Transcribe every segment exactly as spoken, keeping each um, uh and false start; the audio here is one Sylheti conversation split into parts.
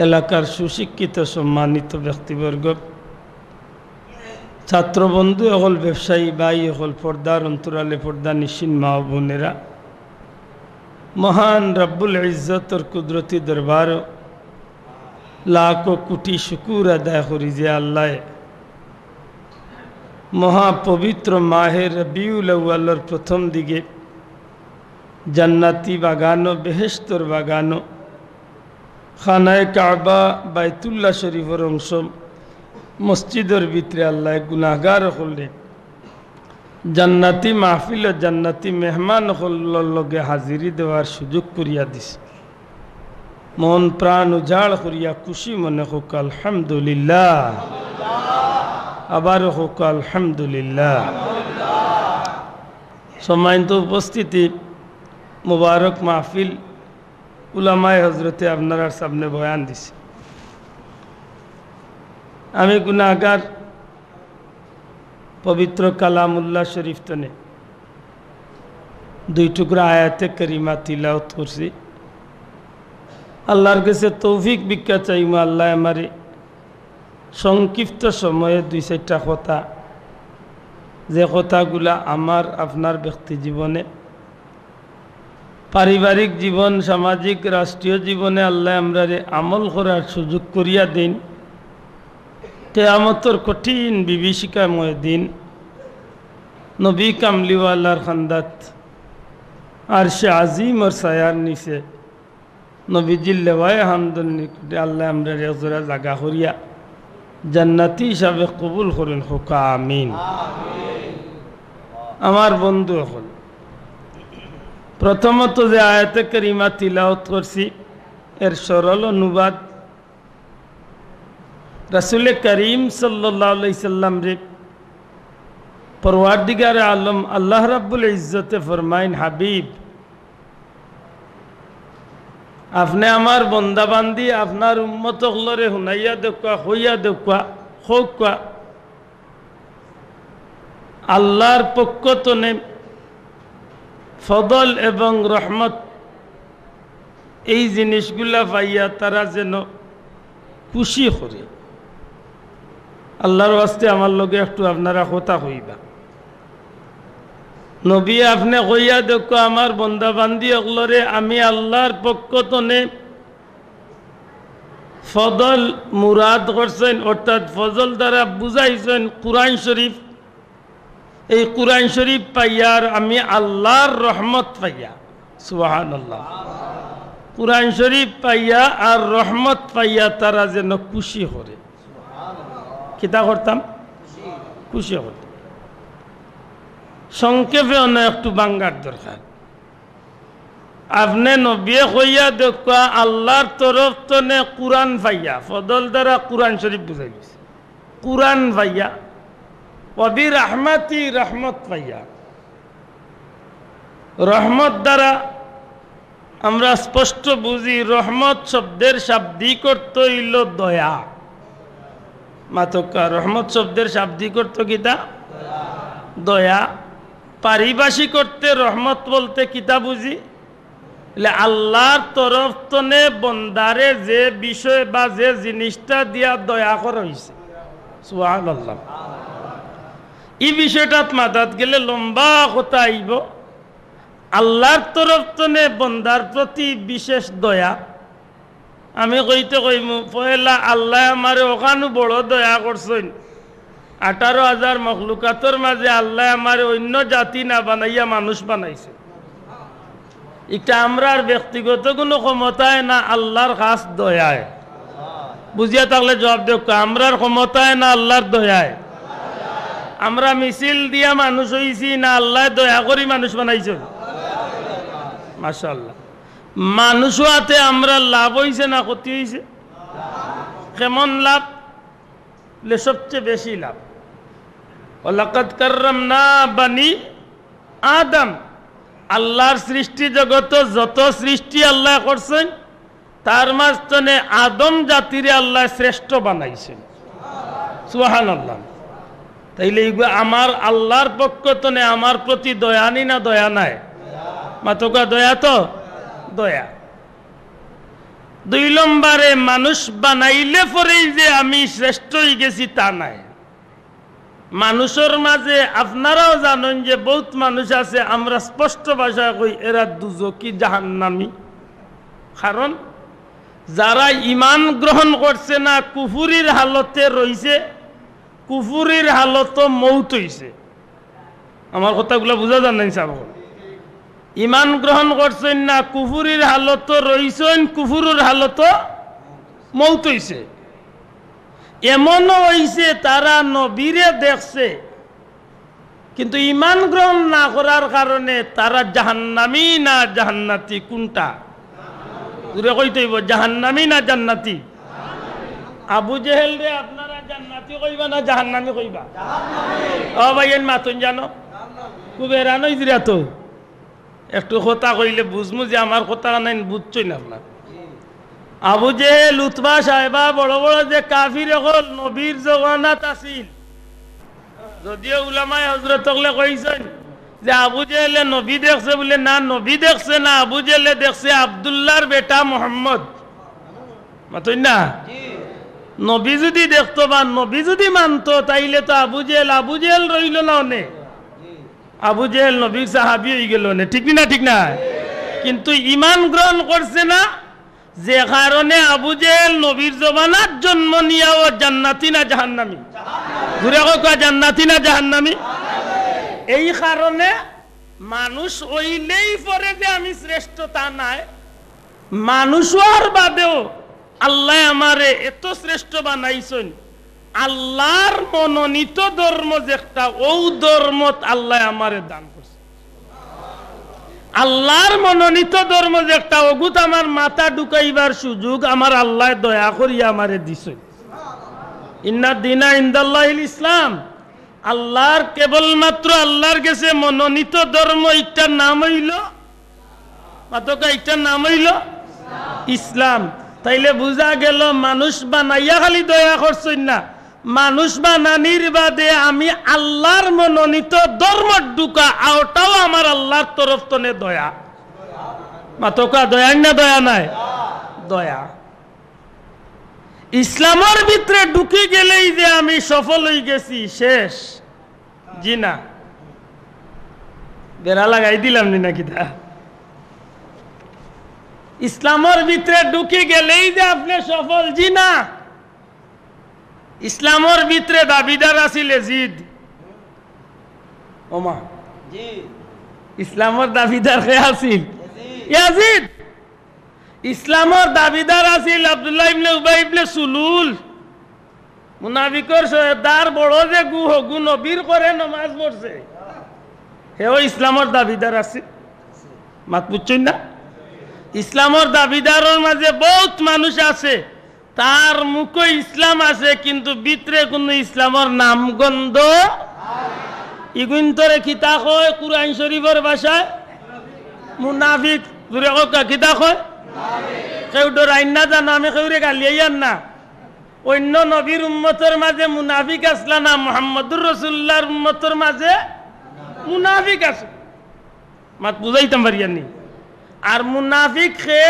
এলাকার সুশিক্ষিত সম্মানিত ব্যক্তিবর্গ, ছাত্র বন্ধু অকল, ব্যবসায়ী ভাই অকল, পর্দার অন্তরালে পর্দানিশীন মা ও বোনেরা, মহান রব্বুল ইজ্জতর কুদরতি দরবারো লাখো কোটি শুকুর আদায় করি যে আল্লায় মহাপবিত্র মাহে রবিউল আউয়ালর প্রথম দিকে জান্নাতি বাগানো, বেহেশতর বাগানো, খানায়ে কাবা, বাইতুল্লাহ শরীফর অংশ, মসজিদর ভিতরে আল্লায় গুনাহগার অকলরে জান্নাতি মাহফিল ও জান্নাতি মেহমান অকলর লগে হাজিরি দেওয়ার সুযোগ করিয়া দিছে। মন প্রাণ উজাড় করিয়া খুশি মনে কউক্কা আলহামদুলিল্লাহ। আবার কউক্কা আলহামদুলিল্লাহ। সম্মানিত উপস্থিতি, মুবারক মাহফিল, উলামায়ে হজরতে আপনারার সামনে বয়ান দিছে। আমি গুনাহগার, পবিত্র কালামুল্লাহ শরীফ তনে দুই টুকরা আয়াতে কারিমা তিলাওত করছি। আল্লাহর কাছে তৌফিক ভিক্ষা চাইমু, আল্লায় আমারে সংক্ষিপ্ত সময়ে দুই চাইরটা কথা, যে কথাগুলা আমার আপনার ব্যক্তি জীবনে, পারিবারিক জীবন, সামাজিক, রাষ্ট্রীয় জীবনে আল্লায় আমরারে আমল করার সুযোগ করিয়া দিন। কিয়ামতর কঠিন বিভীষিকাময় দিন নবী কামলিওয়ালার খান্দাত আরশে আজিমর ছায়ার নিচে নবীজির লেওয়ায়ে হামদর নিকটে আল্লায় আমরারে একজোড়া জাগা করিয়া জান্নাতি হিসাবে কবুল করইন, কউক্কা আমিন। আমার বন্ধু অকল, প্রথমত যে আয়াতে কারিমা তিলাওত করছি, এর সরল অনুবাদ, রাসূলে করিম সাল্লাল্লাহু আলাইহি সাল্লামরে পরওয়ারদিগারে আলম আল্লাহ রাব্বুল ইজ্জতে ফরমাইন, হাবিব, আপনে আমার বন্দা বান্দি, আপনার উম্মত অকলরে হুনাইয়া দেউক্কা, কইয়া দেউক্কা, কউক্কা, আল্লাহর পক্ষ তনে ফদল এবং রহমত, এই জিনিসগুলা পাইয়া তারা যেন খুশি করে। আল্লাহর ওয়াস্তে আমার লগে একটু আপনারা কথা কইবা। নবী, আপনে কইয়া দেউক্কা আমার বন্দা বান্দি অকলরে, আমি আল্লাহর পক্ষ তনে ফদল মুরাদ করছইন, অর্থাৎ ফজল দ্বারা বুঝাইছইন কুরআন শরীফ। এই কুরআন শরীফ পাইয়া আর আমি আল্লাহর রহমত পাইয়া, সুবহানাল্লাহ, কুরআন শরীফ পাইয়া আর রহমত পাইয়া তারা যেন খুশি করে। কিতা করতাম? খুশি করতাম। সংক্ষেপে অন্য একটু বাঙ্গার দরকার। আপনে নবিয়ে কইয়া দেউক্কা আল্লাহর তরফ তনে কুরআন পাইয়া, ফদল দ্বারা কুরআন শরীফ বুঝাই দিছে। কুরআন পাইয়া, ওয়াবি রাহমাতি, রহমত পাইয়া। রহমত দ্বারা আমরা স্পষ্ট বুঝি, রহমত শব্দের শাব্দিক অর্থ অইলো দয়া। মাতউক্কা, রহমত শব্দের শাব্দিক অর্থ কিতা? দয়া। পারিভাষিক অর্থে রহমত বলতে কিতা বুঝি? বলে, আল্লাহর তরফ তনে বন্দারে যে বিষয় বা যে জিনিসটা দিয়া দয়া করা অইছে। সুবহানাল্লাহ। ই বিষয়টাত মাতাত গেলে লম্বা কথা আইবো। আল্লাহর তরফ তনে বন্দার প্রতি বিশেষ দয়া। আমি কইতে কইমু, পয়লা আল্লায় আমারে অখানউ বড় দয়া করছইন। আঠারো হাজার মখলুকাতর মাঝে আল্লায় আমারে অইন্য জাতি না বানাইয়া মানুষ বানাইছে। ইটা আমরার ব্যক্তিগত কুনু ক্ষমতায় না, আল্লাহর খাস দয়ায়। বুঝিয়া থাকলে জবাব দেউক্কা, আমরার ক্ষমতায় না আল্লাহর দয়ায়? আমরা মিছিল দিয়া মানুষ অইছি না আল্লায় দয়া করি মানুষ বানাইছইন? মাশাআল্লাহ। মানুষ অওয়াতে আমরার লাভ অইছে না ক্ষতি অইছে? কেমন লাভ? বলে সবচেয়ে বেশি লাভ। ওয়ালাকাদ কাররামনা বানি আদম। আল্লাহর সৃষ্টি জগতো যত সৃষ্টি আল্লায় করছইন, তার মাঝ তনে আদম জাতিরে আল্লায় শ্রেষ্ঠ বানাইছইন। সুবহানাল্লাহ। তাইলে ইগু আমার আল্লাহর পক্ষ তনে আমার প্রতি দয়া নি না দয়া নায়? মাতউক্কা, দয়া তো? দয়া। দুই নম্বরে মানুষ বানাইলে পরেই যে আমি শ্রেষ্ঠ অইগেছি তা নায়। মানুষর মাঝে আপনারাও জানইন যে বউত মানুষ আছে, আমরা স্পষ্ট ভাষায় কই, এরা দুজখি, জাহান্নামী। কারণ যারা ইমান গ্রহণ করছে না, কুফুরির হালতে রইছে, কুফুরির হালতো মউত অইছে। আমার কথাগুলা বুঝা যার না, ইনশাআল্লাহ? ইমান গ্রহণ করছইন না, কুফুরির হালতো রইছইন, কুফুরুর হালতো মউত অইছে। এমনও অইছে, তারা নবীরে দেখছে, কিন্তু ইমান গ্রহণ না করার কারণে তারা জাহান্নামী না জান্নাতি, কুনটা? জুরে কইতে অইবো, জাহান্নামী না জান্নাতি? আবু জেহেলরে আপনারা জান্নাতি কইবা না জাহান্নামী কইবা? ও ভাই, এন মাতইন জানো, খুব হেরান অইযিরা তো। একটু কথা কইলে বুঝমু যে আমার কথা নাইন বুঝছইন আপনারা। আবু জেহেল, উতবা, শায়বা, বড় বড় যে কাফির অকল নবীর জমানাত আছিল, যদিও উলামায়ে হজরত অকলে কইছইন যে আবু জেহেলে নবী দেখছে বুলে, না, নবী দেখছে না, আবু জেহেলে দেখছে আব্দুল্লাহর বেটা মোহাম্মদ। মাতইন না? নবী যুদি দেখতো বা নবী যুদি মানতো, তাইলে তো আবু জেহেল আবু জেহেল রইলো না অনে। আবু জেহেল নবীর সাহাবী অইগেলো অনে, ঠিক নি না? ঠিক না? কিন্তু ইমান গ্রহণ করছে না, যে কারণে আবু জেহেল নবীর জমানাত জন্ম নিয়াও জান্নাতি না জাহান্নামী? জুরে কউক্কা, জান্নাতি না জাহান্নামী? এই কারণে মানুষ অইলেই পরে যে আমি শ্রেষ্ঠ তা নায়, মানুষ অওয়ার বাদেও আল্লায় আমারে এত শ্রেষ্ঠ বানাইছইন, আল্লার মনোনীত ধর্ম যেটা, অউ ধর্মত আল্লায় আমারে দান করছে। আল্লার মনোনীত ধর্ম যেটা, অগুত আমার মাথা ঢুকাইবার সুযোগ আমার আল্লায় দয়া করিয়া আমারে দিছইন। ইন্নাদ দীনা ইনদাল্লাহিল ইসলাম। আল্লার, কেবলমাত্র আল্লার গেছে মনোনীত ধর্ম, ইটার নাম অইলো, মাতউক্কা, ইটার নাম অইলো ইসলাম। তাইলে বুঝা গেলো, মানুষ বানাইয়া খালি দয়া করছইন না, মানুষ বানানির বাদে আমি আল্লার মনোনীত ধর্মত ঢুকা, অটাও আমার আল্লার তরফ তনে দয়া। মাতউক্কা, দয়া না দয়া নায়? দয়া। ইসলামর ভিতরে ঢুকি গেলেই যে আমি সফল অইগেছি, শেষ? জি না। বেড়া লাগাই দিলাম নি না কিতা? ইসলামর ভিতরে ঢুকি গেলেই যে আপনে সফল? জি না। ইসলামর ভিতরে দাবিদার আছিল এজিদ। ওমা। জি। ইসলামর দাবিদার কে আছিল? এজিদ। এজিদ। ইসলামর দাবিদার আছিল আব্দুল্লাহ ইবনে উবাই ইবনে সুলুল। মুনাফিকর সর্দার বড় যেগু, হগু নবীর ঘরে নমাজ পড়ছে। হেও ইসলামর দাবিদার আছিল। মাত বুঝছইন না? ইসলামর দাবিদারর মাঝে বউত মানুষ আছে, তার মুখো ইসলাম আছে, কিন্তু ভিতরে কুনু ইসলামর নামগন্ধ। ইগুইন্তরে কিতা কয় কুরআন শরীফর ভাষায়? মুনাফিক। জুরে কউক্কা, কিতা কয়? কেউ ডরাইন না জানো, আমি কেউরে গালিয়াইয়ার না। অইন্য নবীর উম্মতর মাঝে মুনাফিক আছলা না, মুহাম্মদুর রাসূলুল্লাহর উম্মতর মাঝে মুনাফিক আছে। মাত বুঝাইতাম পারিয়ার নি? আর মুনাফিক কে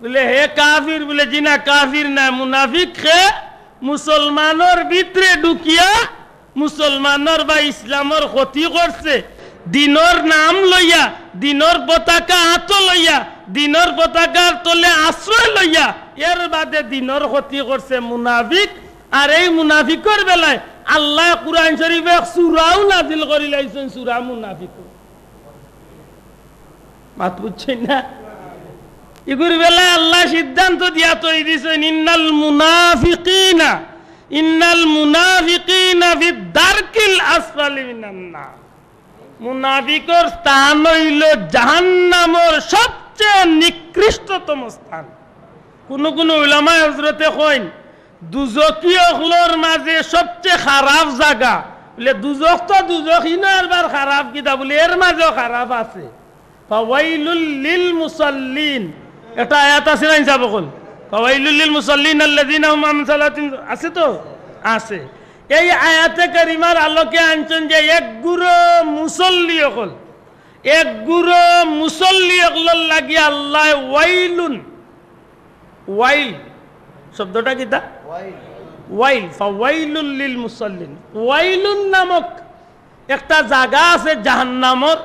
বুলে, হে কাফির বুলে, জি না, কাফির না। মুনাফিক কে মুসলমানর ভিতরে ঢুকিয়া মুসলমানর বা ইসলামর ক্ষতি করছে, দ্বীনর নাম লইয়া, দ্বীনর পতাকা আতো লইয়া, দ্বীনর পতাকার তলে আশ্রয় লইয়া, এর বাদে দ্বীনর ক্ষতি করছে মুনাফিক। আর এই মুনাফিকর বেলায় আল্লায় কুরআন শরীফো এক সূরাও নাজিল করিলাইছইন, সূরা মুনাফিকুন। মাত বুঝছইন না? ইগুর বেলায় আল্লায় সিদ্ধান্ত দিয়া থই দিছইন, ইন্নাল মুনাফিকিনা, ইন্নাল মুনাফিকিনা ফিদ দারকিল আসফালি মিনান নার। মুনাফিকর স্থান অইলো জাহান্নামর সবচেয়ে নিকৃষ্টতম স্থান। কুনু কুনু উলামায়ে হজরতে কইন, দুজখি অকলর মাঝে সবচেয়ে খারাপ জাগা বুলে, দুজখ তো দুজখ, ইনো আরবার খারাপ কিতা বুলে, এর মাঝেও খারাপ আছে। ফাওয়াইলুল লিল মুসাল্লিন। একটা আয়াত আছে না, ইনসাফ অকল? ফাওয়াইলুল লিল মুসাল্লিন আল্লাযিনা হুম আন সালাতিহিম, আছে তো? আছে। এই আয়াতে কারিমার আলোকে আনছইন যে এক গুরু মুসল্লি অকল, এক গুরু মুসল্লি অকলর লাগি আল্লায় ওয়াইলুন, ওয়াইল শব্দটা কিতা? ওয়াইল। ফাওয়াইলুল লিল মুসাল্লিন। ওয়াইলুন নামক একটা জাগা আছে জাহান্নামর।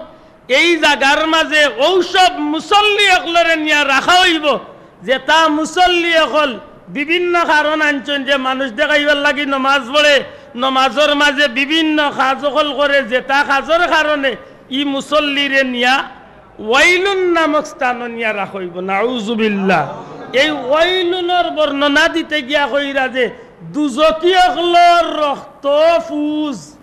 এই জাগার মাঝে অউ সব মুসল্লি অকলরে নিয়া রাখা অইবো, যেতা মুসল্লি অকল বিভিন্ন কারণ আনছইন, যে মানুষ দেখাইবার লাগি নমাজ পড়ে, নমাজর মাঝে বিভিন্ন কাজ অকল করে, যেতা কাজর কারণে ই মুসল্লিরে নিয়া ওয়াইলুন নামক স্থানো নিয়া রাখা অইবো। নাউজুবিল্লাহ। এই ওয়াইলুনর বর্ণনা দিতে গিয়া কইরা যে দুজকি অকলর রক্ত ফুজ।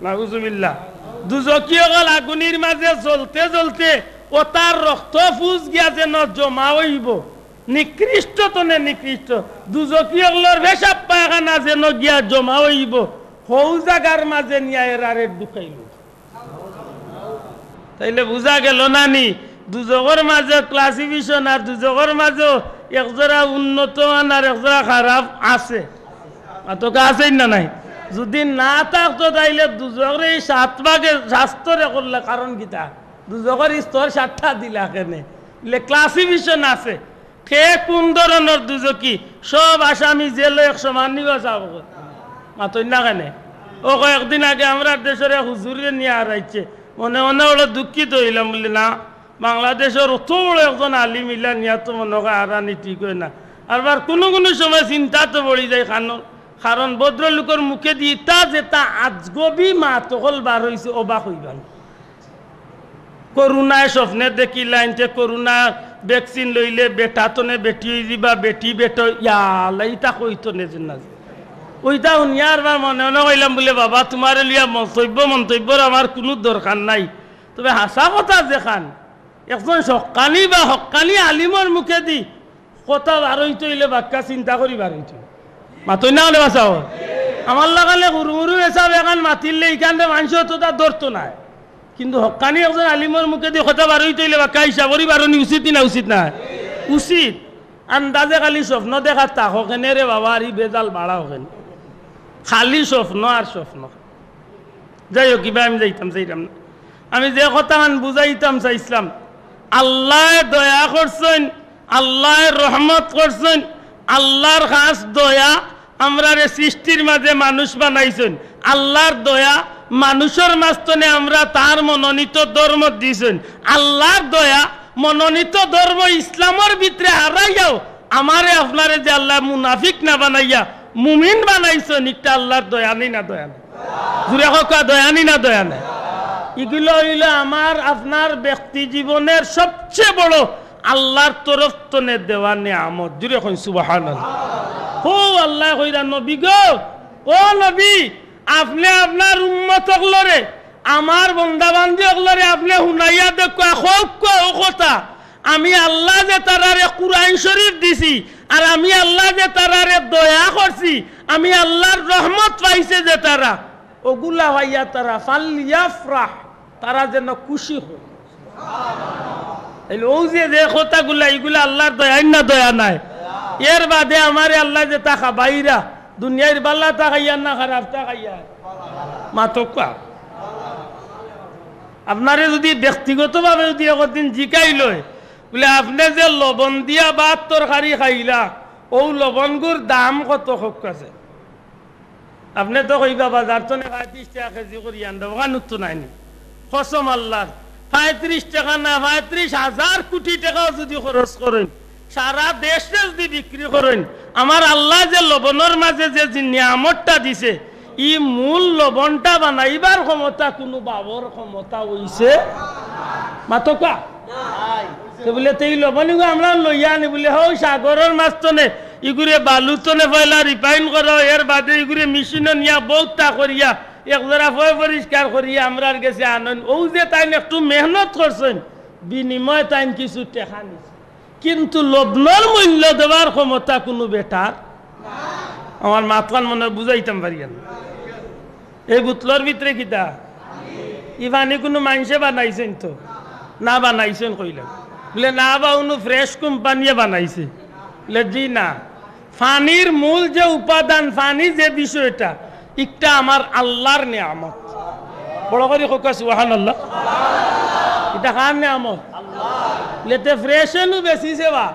নাউজুবিল্লাহ। দুজকি অকল আগুনির মাঝে জ্বলতে জ্বলতে অতার রক্ত ফুজ গিয়া যেন জমা অইবো, নিকৃষ্ট তনে নিকৃষ্ট। দুজকি অকলর পেশাব পায়খানা যেন গিয়া জমা অইবো, হউ জাগার মাঝে নিয়া এরারে ঢুকাইলো। তাইলে বুঝা গেল না নি, দুজখর মাঝে ক্লাসিফিকেশন আর দুজখর মাঝেও একজরা উন্নত মান আর একজরা খারাপ আছে। মাতকা আছে না নাই? যদি না থাকতো, তাইলে দুজখরে এই সাত ভাগে শাস্ত রে করলে কারণ কিতা? দুজখর স্তর সাতটা দিলা কেনে? বুলে ক্লাসিফিকেশন আছে। কে কোন ধরনর দুজকি? সব আসামি জেলো এক সমান নিবা চাও। মাতইন না কেনে? ও কয়েকদিন আগে আমরার দেশর এক হুজুররে নিয়া হারাইছে। মনে মনে বড় দুঃখিত অইলাম, বুলে, "না, বাংলাদেশর অত বড় একজন আলিম ইলা নিয়া তো মনে হয় হারানি ঠিক অয় না।" আরবার কুনু কুনু সময় চিন্তাত পড়ি যাই কারণ, কারণ ভদ্রলোকর মুখেদি ইতা যেতা আজগবি মাত অকল বার অইছে, অবাক অইবা না। করোনায় স্বপ্নে দেখিলা, ইনতে করোনা ভ্যাকসিন লইলে বেটা তনে বেটি অইযিবা, বেটি বেটা, ইয়া আল্লাহ, ইতা কইতো নে যে না যে। অইতা হুনিয়া আরবার মনে মনে কইলাম, বুলে, "বাবা, তুমারে লইয়া মন্তব্য মন্তব্যর আমার কুনু দরকার নাই, তবে হাছা কথা যেখান, একজন হক্কানি বা হক্কানি আলিমর মুখেদি কথা বার অইতো অইলে বাক্কা চিন্তা করি বার অইতো।" মাতইন না কেনে বা চাও? আমার লাখান হুরুমুরু হিসাব এখান মাতিলে ইখানরে মানষে অততা ধরতো নায়। কিন্তু হক্কানি একজন আলিমর মুখেদি কথা বার অইতো অইলে বাক্কা হিসাব করি বার অনি উচিত নি না উচিত নায়? উচিত। আন্দাজে খালি স্বপ্ন দেখাত থাকো কেনে রে বাবা, আর ই বেজাল বাড়াও কেনে? খালি স্বপ্ন আর স্বপ্ন। যাই হোক, ইবা আমি যাইতাম চাইরাম না। আমি যে কথাখান বুঝাইতাম চাইছলাম, আল্লায় দয়া করছইন, আল্লায় রহমত করছইন, আল্লার খাছ দয়া, আমরারে সৃষ্টির মাঝে মানুষ বানাইছইন। আল্লার দয়া, মানুষর মাঝ তনে আমরা তার মনোনীত ধর্ম দিছইন। আল্লার দয়া, মনোনীত ধর্ম ইসলামর ভিতরে হারাইয়াও আমারে আপনারে যে আল্লায় মুনাফিক না বানাইয়া মুমিন বানাইছইন, ইটা আল্লার দয়া নি না দয়া নাই? জুরে কউক্কা, দয়া নি না দয়া নাই? ইগুলা অইলো আমার আপনার ব্যক্তি জীবনের সবচেয়ে বড় আল্লার তরফ তনে দেওয়া নিয়ামত। জুরে কইন সুবহানাল্লাহ। হউ আল্লায় কইরা, "নবী গো, ও নবী, আপনে আপনার উম্মত অকলরে, আমার বন্দা বান্দি অকলরে আপনে হুনাইয়া দেউক্কা, কউক্কা অউ কথা।" আমি আল্লায় যে তারারে কুরআন শরীফ দিছি, আর আমি আল্লায় যে তারারে দয়া করছি, আমি আল্লার রহমত পাইছে যে তারা, অগুলা পাইয়া তারা ফালইয়াফরাহ, তারা যেন খুশি অয়। তাইলে অউ যে, যে কথাগুলা, ইগুলা আল্লার দয়া নি না দয়া নাই? এর বাদে আমারে আল্লায় যেতা খাবাইরা, দুনিয়ার ভালাতা খাইয়ার না খারাপতা খাইয়ার? মাতউক্কা। আপনারে যুদি ব্যক্তিগতভাবে যুদি একদিন জিকাইল অয়, বুলে, "আপনে যে লবণ দিয়া ভাত তরকারি খাইলা, অউ লবণগুর দাম কত?" কউক্কা চাই। আপনে তো কইবা, "বাজার তনে পঁয়ত্রিশ টেকা কেজি করি আনরা, অখান তো নাই নি।" কসম আল্লার, পঁয়ত্রিশ টেকা না, পঁয়ত্রিশ হাজার কুটি টেকাও যুদি খরচ করইন, সারা দেশরে যুদি বিক্রি করইন, আমার আল্লায় যে লবণর মাঝে যে, যে নিয়ামতটা দিছে, ই মূল লবণটা বানাইবার ক্ষমতা কুনু বাবর ক্ষমতা অইছে? মাতউক্কা। তে বুলে, "তে ই লবণ ইগু আমরা লইয়া আনি?" বুলে, "হউ সাগরর মাঝ তনে, ইগুরে বালু তনে পয়লা refine করা অয়, এর বাদে ইগুরে মেশিনো নিয়া বউততা করিয়া, এক জরা পয় পরিষ্কার করিয়া আমরার গেছে আনইন।" অউ যে তাইন একটু মেহনত করছইন, বিনিময়ে তাইন কিছু টেকা নিছইন। কিন্তু লবণর মূল্য দেওয়ার ক্ষমতা কুনু বেটার? আমার মাতখান মনে বুঝাইতাম পারিয়ার না। এই বুতলর ভিতরে কিতা? ই পানি কুনু মানষে বানাইছইন তো? না বানাইছইন কইলাম। বুলে, "না বা, অনো fresh কোম্পানিয়ে বানাইছে।" বুলে, "জি না।" পানির মূল যে উপাদান, পানি যে বিষয়টা, ইটা আমার আল্লার নিয়ামত। বড় করি কউক্কা সুবহানাল্লাহ। ইটা কার নিয়ামত? বুলে, "তে fresh অনো বেচিছে বা?"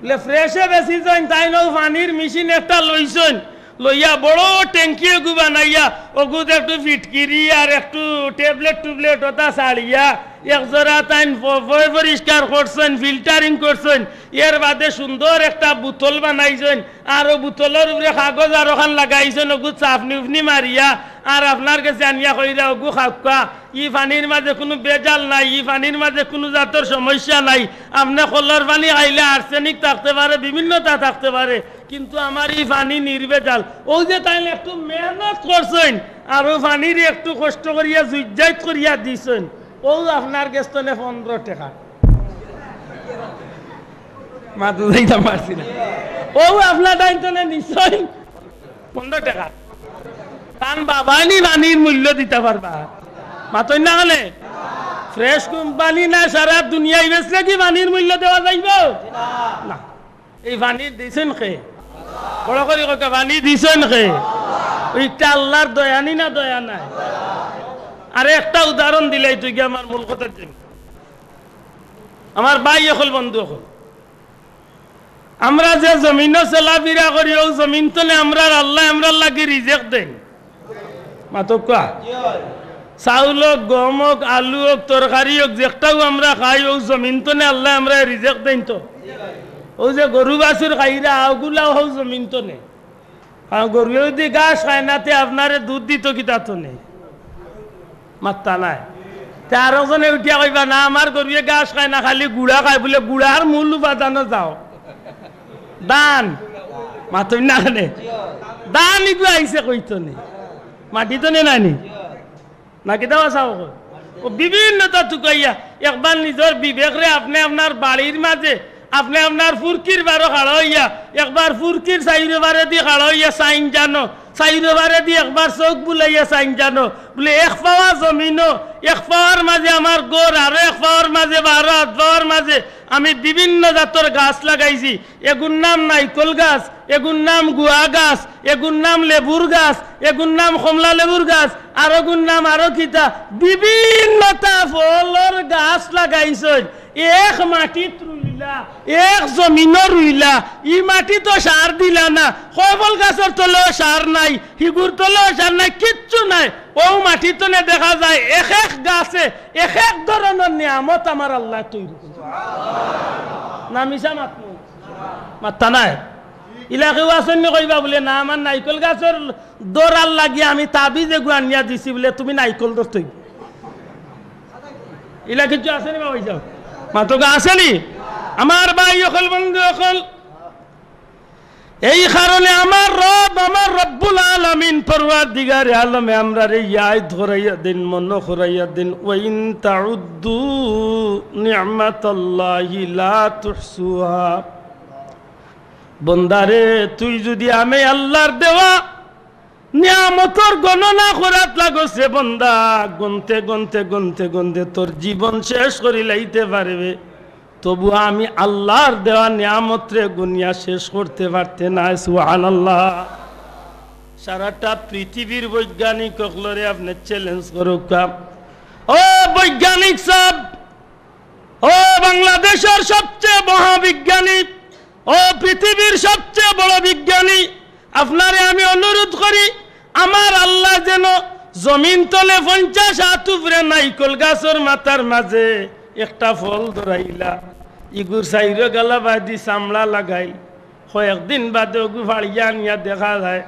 বুলে ফ্রেশে বেশি যাইন, তাইন অউ পানির মেশিন একটা লইছইন, লইয়া বড় ট্যাঙ্কি এগু বানাইয়া, অগুত একটু ফিটকিরি আর একটু ট্যাবলেট টুবলেট ওটা ছাড়িয়া, এক জোড়া তাইন প-, পয় পরিষ্কার করছইন, ফিল্টারিং করছইন, এর বাদে সুন্দর একটা বোতল বানাইছইন, আর অউ বোতলর উপরে কাগজ আর ওখান লাগাইছইন, অগু চাফনি উফনি মারিয়া, আর আপনার গেছে আনিয়া কইরা, "অগু খাউক্কা, ই পানির মাঝে কুনু ভেজাল নাই, ই পানির মাঝে কুনু জাতর সমস্যা নাই, আপনে কলর পানি খাইলে আর্সেনিক থাকতে পারে, বিভিন্নতা থাকতে পারে, কিন্তু আমার ই পানি নির্ভেজাল।" অউ যে তাইন একটু মেহনত করছইন, আর অউ পানিরে একটু কষ্ট করিয়া জুইজাইত করিয়া দিছইন, অউ আপনার গেছ তনে পনরো টেকা। মাত বুঝাইতাম পারছি না। অউ আপনার তাইন তনে নিছইন পনরো টেকা। তান বাবায় নি পানির মূল্য দিতা পারবা? মাতইন না কেনে? ফ্রেশ কোম্পানি না সারা দুনিয়াত বেচলে কি পানির মূল্য দেওয়া যাইবো? না। এই পানি দিছইন কে? বড় করি কউক্কা, পানি দিছইন কে? অউ ইটা আল্লার দয়া নি না দয়া নায়? আরে একটা উদাহরণ দিলাই তুই গিয়া আমার মূল কথাত যাইবি। আমার ভাই অকল, বন্ধু অকল, আমরা যে জমিনো চলাফিরা করি, অউ জমিন তনে আমরার আল্লায় আমরার লাগি রিজেক দেইন। মাতউক্কা। চাউল অউক, গম অউক, আলু অউক, তরকারি অউক, যেকটাউ আমরা খাই, অউ জমিন তনে আল্লায় আমরারে রিজেক দেইন তো। অউ যে গরু বাছুর খাইরা, অগুলাও অউ জমিন তনে। কারণ গরুয়ে যুদি ঘাস খায় না, তে আপনারে দুধ দিতো কিতা তনে? মাত্তা নাই। তে আরকজনে উঠিয়া কইবা, "না, আমার গরুয়ে ঘাস খায় না, খালি গুড়া খায়।" বুলে, গুড়ার মূল উপাদানো যাও। ধান। মাতইন না কেনে? ধান ইগু আইছে কই তনে? মাটি তনে নায় নি? না কিতা বাছা অকল? অউ বিভিন্নতা তুকাইয়া, একবার নিজর বিবেকরে আপনে আপনার বাড়ির মাঝে, আপনে আপনার ফুরকির বারো খাড়া অইয়া, একবার ফুরকির চাইরো বারেদি খাড়া অইয়া চাইন জানো, চাইরো বারেদি একবার চউখ বুলাইয়া চাইন জানো, বুলে এক পাওয়া জমিনো, এক পাওয়ার মাঝে আমার ঘর, আরো এক পাওয়ার মাঝে বা আরো আধ পাওয়ার মাঝে আমি বিভিন্ন জাতর গাছ লাগাইছি। এগুর নাম নাইকল গাছ, এগুর নাম গুয়া গাছ, এগুর নাম লেবুর গাছ, এগুর নাম কমলা লেবুর গাছ, আর অগুর নাম আরো কিতা, বিভিন্নতা ফলর গাছ লাগাইছইন। এক মাটিত রুইলা, এক জমিনো রুইলা, ই মাটিত তো সার দিলা না, কয় ফল গাছর তলেও সার নাই, হিগুর তলেও সার নাই, কিচ্ছু নাই। অউ মাটিত তনে দেখা যায় এক এক গাছে এক এক ধরনর নিয়ামত আমার আল্লায় তৈরি করছে। না মিছা মাতমু? মাত্তা নাই। ইলা কেউ আছইন নি কইবা বুলে, "না, আমার নাইকল গাছর দরার লাগি আমি তাবিজ এগু আনিয়া দিছি বুলে তুমি নাইকল ধরতে অইবো।" ইলা কিচ্ছু আছে নি বাবা, ইসব? মাতউক্কা আছে নি? আমার ভাই অকল, বন্ধু অকল, এই কারণে আমার রব, আমার রব্বুল আলামিন, পরওয়ারদিগারে আলমে আমরারে ইয়াদ করাইয়া দিন, মনো করাইয়া দিন, "ওয়া ইন তাউদ্দু নি'মাতাল্লাহি লা তুহসুহা।" বন্দারে, তুই যুদি আমি আল্লার দেওয়া নিয়ামতর গণনা করাত লাগস রে বন্দা, গনতে গনতে গনতে গনতে তোর জীবন শেষ করিলাইতে পারবে, তবু আমি আল্লার দেওয়া নিয়ামতরে গুনিয়া শেষ করতে পারতে নায়। সুবহানাল্লাহ। সারাটা পৃথিবীর বৈজ্ঞানিক অকলরে আপনে challenge করউক্কা। ও বৈজ্ঞানিক সাব, ও বাংলাদেশর সবচেয়ে মহাবিজ্ঞানী, ও পৃথিবীর সবচেয়ে বড় বিজ্ঞানী, আপনারে আমি অনুরোধ করি, আমার আল্লায় যেন জমিন তলে পঞ্চাশ আত উপরে নাইকল গাছর মাথার মাঝে একটা ফল ধরাইলা, ইগুর চাইরো গালা বাদি চামড়া লাগাইল, কয়েকদিন বাদে অগু ফাড়িয়া আনিয়া দেখা যায়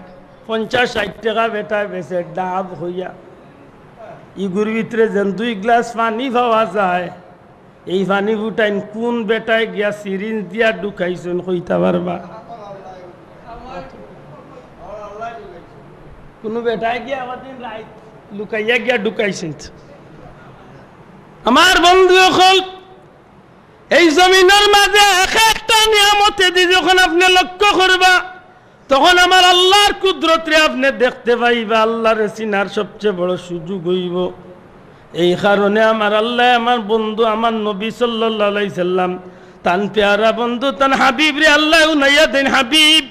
পঞ্চাশ ষাইট টেকা বেটায় বেচে ডাব কইয়া। ইগুর ভিতরে যেন দুই গ্লাস পানি পাওয়া যায়, এই পানি ফুটাইন কুন বেটায় গিয়া syringe দিয়া ঢুকাইছইন কইতা পারবা? কুনু বেটায় গিয়া একদিন রাইত লুকাইয়া গিয়া ঢুকাইছইন। আমার বন্ধু অকল, এই জমিনর মাঝে এক একটা নিয়ামতেদি যখন আপনে লক্ষ্য করবা, তখন আমার আল্লার কুদরতরে আপনে দেখতে পাইবা, আল্লারে চিনার সবচেয়ে বড় সুযোগ অইবো। এই কারণে আমার আল্লায় আমার বন্ধু, আমার নবী সাল্লাল্লাহু আলাইহি সাল্লাম, তান পেয়ারা বন্ধু, তান হাবিবরে আল্লায় হুনাইয়া দেইন, "হাবিব,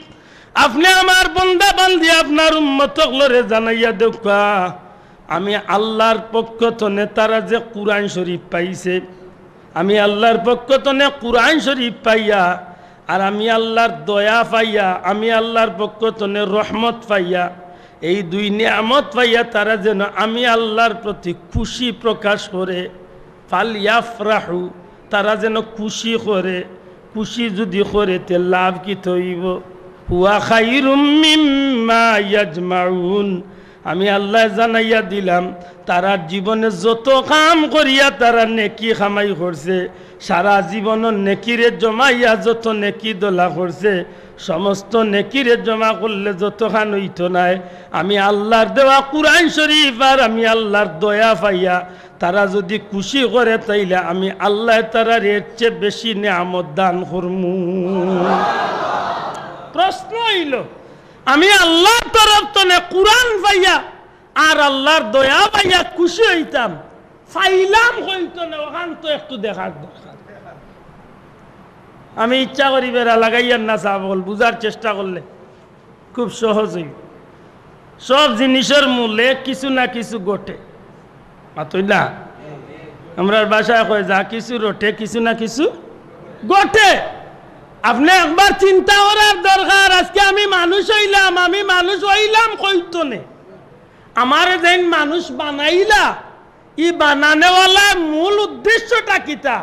আপনে আমার বন্দা বান্দি, আপনার উম্মত অকলরে জানাইয়া দেউক্কা, আমি আল্লার পক্ষ তনে তারা যে কুরআন শরীফ পাইছে, আমি আল্লার পক্ষ তনে কুরআন শরীফ পাইয়া আর আমি আল্লাহর দয়া পাইয়া, আমি আল্লাহর পক্ষ তনে রহমত পাইয়া, এই দুই নিয়ামত পাইয়া তারা যেন আমি আল্লাহর প্রতি খুশি প্রকাশ করে। ফাল ইয়াফরাহু, তারা যেন খুশি করে। খুশি যদি করে, তে লাভ কিতা অইবো? হুয়া খাইরুম মিম্মা ইয়াজমাউন। আমি আল্লায় জানাইয়া দিলাম, তারার জীবনে যত কাম করিয়া তারা নেকি কামাই করছে, সারা জীবনর নেকিরে জমাইয়া যত নেকি দলা করছে, সমস্ত নেকিরে জমা করলে যতখান অইতো নায়। আমি আল্লাহর দেওয়া কুরআন শরীফ আর আমি আল্লাহর দয়া পাইয়া তারা যদি খুশি করে, তাইলে আমি আল্লায় তারারে এর চেয়ে বেশি নিয়ামত দান করমু। প্রশ্ন অইলো, আমি আল্লাহর তরফ তনে কুরআন পাইয়া আর আল্লাহর দয়া পাইয়া খুশি অইতাম, পাইলাম কই তনে, অখান তো একটু দেখার দরকার। আমি ইচ্ছা করি বেড়া লাগাইয়ার না, সাব অকল বুঝার চেষ্টা করলে খুব সহজ অইবো। সব জিনিসর মূলে কিছু না কিছু ঘটে। মাতইন না? আমরার ভাষায় কয়, যা কিছু রটে, কিছু না কিছু ঘটে। আপনে একবার চিন্তা করার দরকার, আজকে আমি মানুষ অইলাম, আমি মানুষ অইলাম কই তনে? আমারে যেইন মানুষ বানাইলা, ই বানানেওয়ালার মূল উদ্দেশ্যটা কিতা?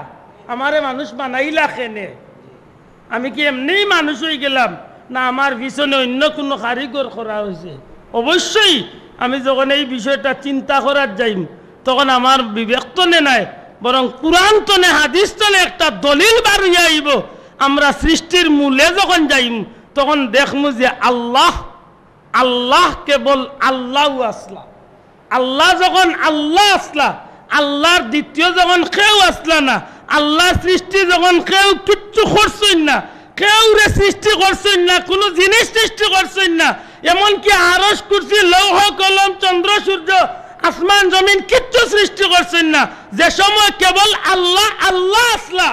আমারে মানুষ বানাইলা কেনে? আমি কি এমনেই মানুষ অইগেলাম, না আমার পিছনে অইন্য কুনু কারিগর করা অইছে? অবশ্যই আমি যখন এই বিষয়টা চিন্তা করার যাইমু, তখন আমার বিবেক তনে নায়, বরং কুরআন তনে, হাদিস তনে একটা দলিল বার অইয়া আইবো। আমরা সৃষ্টির মূলে যখন যাইমু, তখন দেখমু যে আল্লাহ, আল্লাহ, কেবল আল্লাহ আছলা। আল্লাহ যখন আল্লাহ আছলা, আল্লাহর দ্বিতীয় যখন কেউ আছলা না, আল্লাহর সৃষ্টি যখন কেউ কিচ্ছু করছইন না, কেউরে সৃষ্টি করছইন না, কুনু জিনিস সৃষ্টি করছইন না, এমনকি আরশ, কুরসি, লৌহ, কলম, চন্দ্র, সূর্য, আসমান, জমিন কিচ্ছু সৃষ্টি করছইন না, যে সময় কেবল আল্লাহ আল্লাহ আছলা,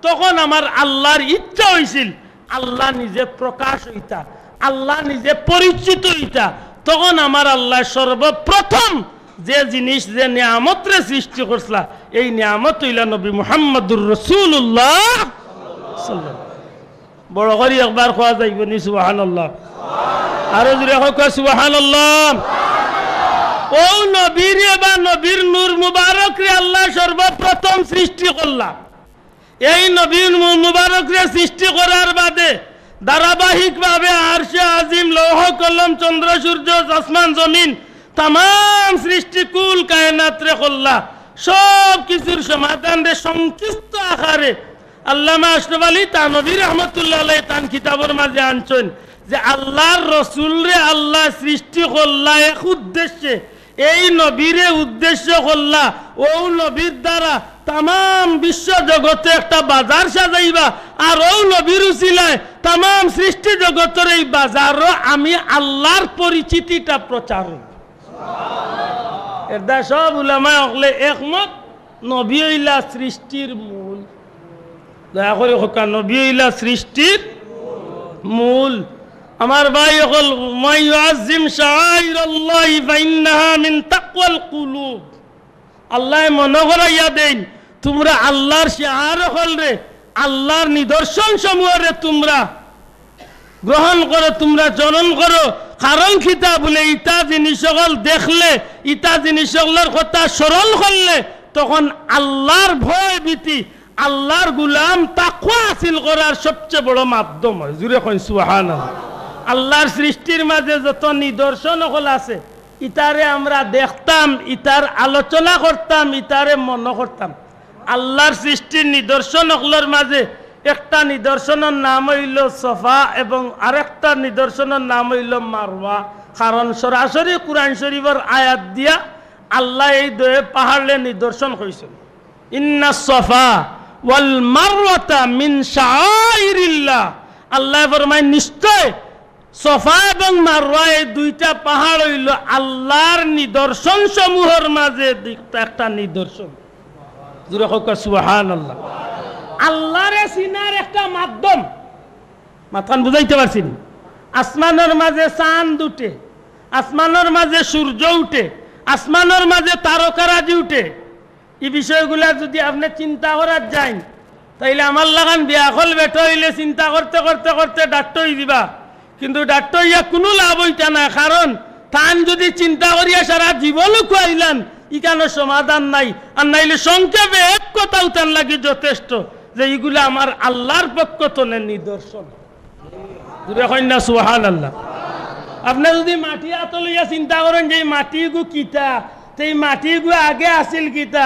তখন আমার আল্লাহর ইচ্ছা অইছিল, আল্লাহ নিজে প্রকাশ অইতা, আল্লাহ নিজে পরিচিত অইতা। তখন আমার আল্লাহ সর্বপ্রথম যে জিনিস, যে নিয়ামতরে সৃষ্টি করছলা, এই নিয়ামত অইলা নবী মুহাম্মাদুর রাসূলুল্লাহ সাল্লাল্লাহু আলাইহি ওয়াসাল্লাম। বড় করি একবার কওয়া যাইবো নি সুবহানাল্লাহ? আরো জোরে কউক্কা সুবহানাল্লাহ। অউ নবীরে বা নবীর নূর মুবারকরে আল্লাহ সর্বপ্রথম সৃষ্টি করলা। এই নবী মু-, মুবারকরে সৃষ্টি করার বাদে ধারাবাহিকভাবে আরশে আজিম, লৌহ কলম, চন্দ্র সূর্য, আসমান জমিন, তামাম সৃষ্টি কুল কায়নাতরে করলা। সব কিছুর সমাধানরে সংক্ষিপ্ত আকারে আল্লামা আশরাফ আলী থানভী রহমতুল্লাহ আলাইহি তান কিতাবর মাঝে আনছইন যে আল্লাহর রসুলরে আল্লাহ সৃষ্টি করলা এক উদ্দেশ্যে, এই নবীরে উদ্দেশ্য করলা, অউ নবীর দ্বারা তামাম বিশ্ব জগতে একটা বাজার সাজাইবা, আর অউ নবীর উসিলায় তামাম সৃষ্টি জগতর এই বাজারো আমি আল্লাহর পরিচিতিটা প্রচার অইবো। এরদায় সব উলামায়ে অকলে একমত, নবী অইলা সৃষ্টির মূল। দয়া করি কউক্কা, নবী অইলা সৃষ্টির মূল। আমার ভাই অকল, "ওয়া মান ইউআজ্জিম শাআইরাল্লাহি ফাইন্নাহা মিন তাকওয়াল কুলুব।" আল্লায় মনো করাইয়া দেইন, তুমরা আল্লাহর শিআর অকলরে, আল্লাহর নিদর্শন সমূহরে তুমরা গ্রহণ করো, তুমরা চরণ করো। কারণ কিতা বুলে, ইতা জিনিস অকল দেখলে, ইতা জিনিস অকলর কথা স্মরণ করলে, তখন আল্লাহর ভয় ভীতি, আল্লাহর গুলাম তাকওয়া হাসিল করার সবচেয়ে বড় মাধ্যম অয়। জোরে কইন সুবহানাল্লাহ। আল্লাহর সৃষ্টির মাঝে যত নিদর্শন অকল আছে, ইতারে আমরা দেখতাম, ইতার আলোচনা করতাম, ইতারে মনো করতাম। আল্লাহর সৃষ্টির নিদর্শন অকলর মাঝে একটা নিদর্শনর নাম অইলো সফা এবং আরেকটা নিদর্শনর নাম অইলো মারওয়া। কারণ সরাসরি কুরআন শরীফর আয়াত দিয়া আল্লায় এই দুইও পাহাড়রে নিদর্শন কইছইন। "ইন্নাস সফা ওয়াল মারওয়াতা মিন শাআইরিল্লাহ।" আল্লায় ফরমাইন, নিশ্চয় সফা এবং মারওয়া এই দুইটা পাহাড় অইলো আল্লাহর নিদর্শন সমূহর মাঝে একটা, একটা নিদর্শন। জোরে কউক্কা সুবহানাল্লাহ। আল্লাহরে চিনার একটা মাধ্যম। মাতখান বুঝাইতে পারছি নি? আসমানর মাঝে চান্দ উঠে, আসমানর মাঝে সূর্য উঠে, আসমানর মাঝে তারকারাজি উঠে, ই বিষয়গুলা যদি আপনে চিন্তা করার যাইন, তাইলে আমার লাখান বেআকল বেটা অইলে চিন্তা করতে করতে করতে ডাক্তর অই দিবা, কিন্তু ডাক্তর অইয়া কুনু লাভ অইতা নায়। কারণ তান যুদি চিন্তা করিয়া সারা জীবনও খুয়াইলান, ইখানর সমাধান নাই। আর নাইলে সংক্ষেপে এক কথাউ তান লাগি যথেষ্ট যে ইগুলা আমার আল্লার পক্ষ তনে নিদর্শন। জুরে কইন না সুবহানাল্লাহ। আপনে যুদি মাটি আতো লইয়া চিন্তা করইন যে ই মাটিগু কিতা, তে ই মাটিগু আগে আছিল কিতা,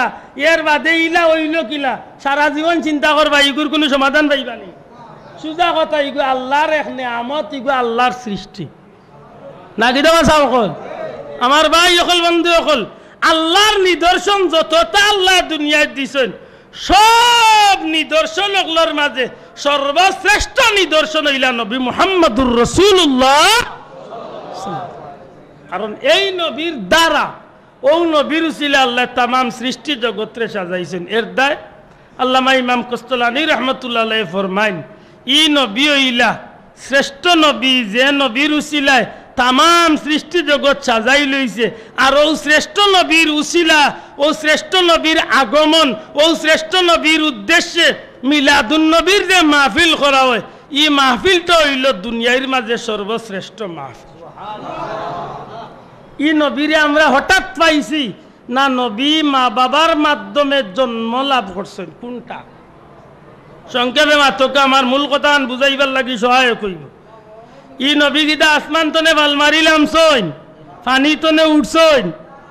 এর বাদে ইলা অইলো কিলা, সারা জীবন চিন্তা করবা, ইগুর কুনু সমাধান পাইবা নি? সুজা কথা, ইগু আল্লার এক নিয়ামত, ইগু আল্লার সৃষ্টি। না কিতা কইন চাও অকল? আমার ভাই অকল, বন্ধু অকল, আল্লার নিদর্শন যততা আল্লায় দুনিয়াত দিছইন, সব নিদর্শন অকলর মাঝে সর্বশ্রেষ্ঠ নিদর্শন অইলা নবী মুহাম্মাদুর রাসূলুল্লাহ। কারণ এই নবীর দ্বারা, অউ নবীর উসিলায় আল্লায় তামাম সৃষ্টি জগতরে সাজাইছইন। এর দায় আল্লামা ইমাম কস্তলানী রহমতুল্লাহ আলাইহি ফরমাইন, ই নবী অইলা শ্রেষ্ঠ নবী, যে নবীর উসিলায় তামাম সৃষ্টি জগত সাজাইল অইছে। আর অউ শ্রেষ্ঠ নবীর উসিলা, অউ শ্রেষ্ঠ নবীর আগমন, অউ শ্রেষ্ঠ নবীর উদ্দেশ্যে মিলাদুন নবীর যে মাহফিল করা অয়, ই মাহফিলটা অইলো দুনিয়ার মাঝে সর্বশ্রেষ্ঠ মাহফিল। ই নবীরে আমরা হঠাৎ পাইছি, না নবী মা বাবার মাধ্যমে জন্ম লাভ করছইন? কুনটা? সংক্ষেপে মাতউক্কা, আমার মূল কথাখান বুঝাইবার লাগি সহায়ক অইবো। ই নবী কিতা আসমান তনে ফাল মারি লামছইন, পানি তনে উঠছইন,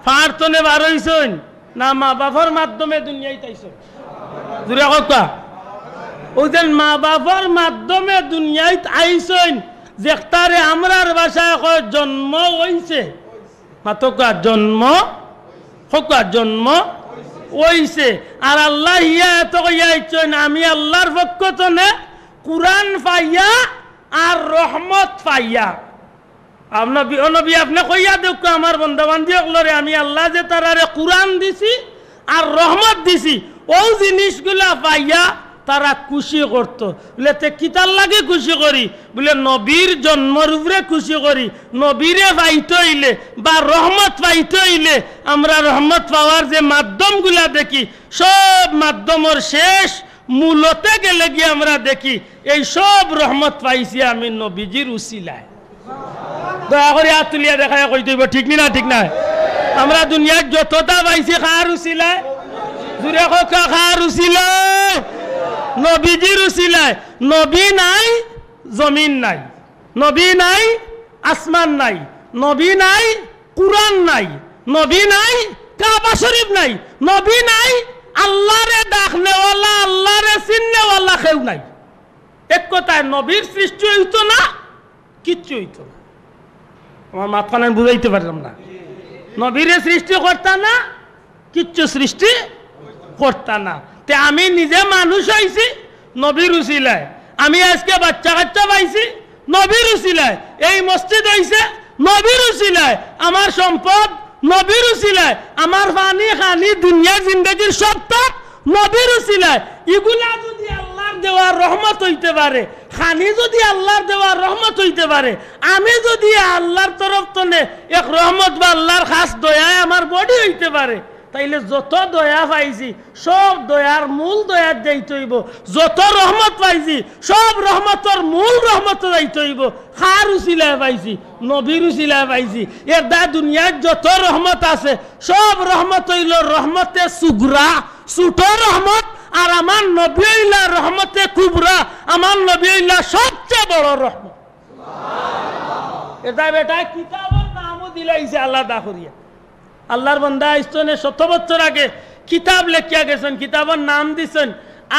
ফাড় তনে বার অইছইন, না মা বাপর মাধ্যমে দুনিয়াত আইছইন? জুরে কউক্কা। অউ যেন মা বাপর মাধ্যমে দুনিয়াত আইছইন, যেকটারে আমরার ভাষায় কয় জন্ম অইছে। মাতউক্কা, জন্ম, কউক্কা, জন্ম অইছে। আর আল্লায় হিয়া এত কইয়া আইছইন, আমি আল্লার পক্ষ তনে কুরআন পাইয়া আর রহমত পাইয়া। আপ-, নবী, ও নবী, আপনে কইয়া দেউক্কা আমার বন্দা বান্দি অকলরে, আমি আল্লায় যে তারারে কুরআন দিছি, আর রহমত দিছি, অউ জিনিসগুলা পাইয়া তারা খুশি করতো। বুলে, তে কিতার লাগি খুশি করি? বুলে, নবীর জন্মর উপরে খুশি করি। নবীরে পাইতে অইলে বা রহমত পাইতে অইলে আমরা রহমত পাওয়ার যে মাধ্যমগুলা দেখি, সব মাধ্যমর শেষ মূলতে গেলে গিয়া আমরা দেখি, এই সব রহমত পাইছি আমি নবীজির উসিলায়। দয়া করি আত তুলিয়া দেখাইয়া কইতে অইবো, ঠিক নি না? ঠিক নায়? আমরা দুনিয়াত যততা পাইছি কার উসিলায়? জুরে কউক্কা, কার উসিলায়? নবীজির উসিলায়। নবী নাই, জমিন নাই। নবী নাই, আসমান নাই। নবী নাই, কুরআন নাই। নবী নাই, কাবা শরীফ নাই। নবী নাই, আল্লারে ডাকনেওয়ালা, আল্লারে চিননেওয়ালা কেউ নাই। এক কথায়, নবীর সৃষ্টি অইতো না, কিচ্ছু অইতো না। আমার মাতখান আমি বুঝাইতে পারলাম না। নবীরে সৃষ্টি করতা না, কিচ্ছু সৃষ্টি করতা না। তে আমি নিজে মানুষ অইছি নবীর উসিলায়, আমি আইজকে বাচ্চা কাচ্চা পাইছি নবীর উসিলায়, এই মসজিদ অইছে নবীর উসিলায়, আমার সম্পদ নবীর উসিলায়, আমার পানি খানি দুনিয়ার জিন্দেগির সবতা নবীর উসিলায়। ইগুলা যুদি আল্লার দেওয়া রহমত অইতে পারে, খানি যুদি আল্লার দেওয়া রহমত অইতে পারে, আমি যুদি আল্লার তরফ তনে এক রহমত বা আল্লার খাস দয়ায় আমার বডি অইতে পারে, তাইলে যত দয়া পাইছি, সব দয়ার মূল দয়াত যাইতে অইবো। যত রহমত পাইছি, সব রহমতর মূল রহমতো যাইতে অইবো। কার উসিলায় পাইছি? নবীর উসিলায় পাইছি। এর দায় দুনিয়ার যত রহমত আছে, সব রহমত অইলো রহমতে সুগরা, ছোট রহমত, আর আমার নবী অইলা রহমতে কুবরা, আমার নবী অইলা সবচেয়ে বড় রহমত। এর দায় বেটায় কিতাবর নামও দিলাইছে আলাদা করিয়া। আল্লার বন্দা আইজতনে শত বছর আগে কিতাব লেখিয়া গেছইন, কিতাবর নাম দিছইন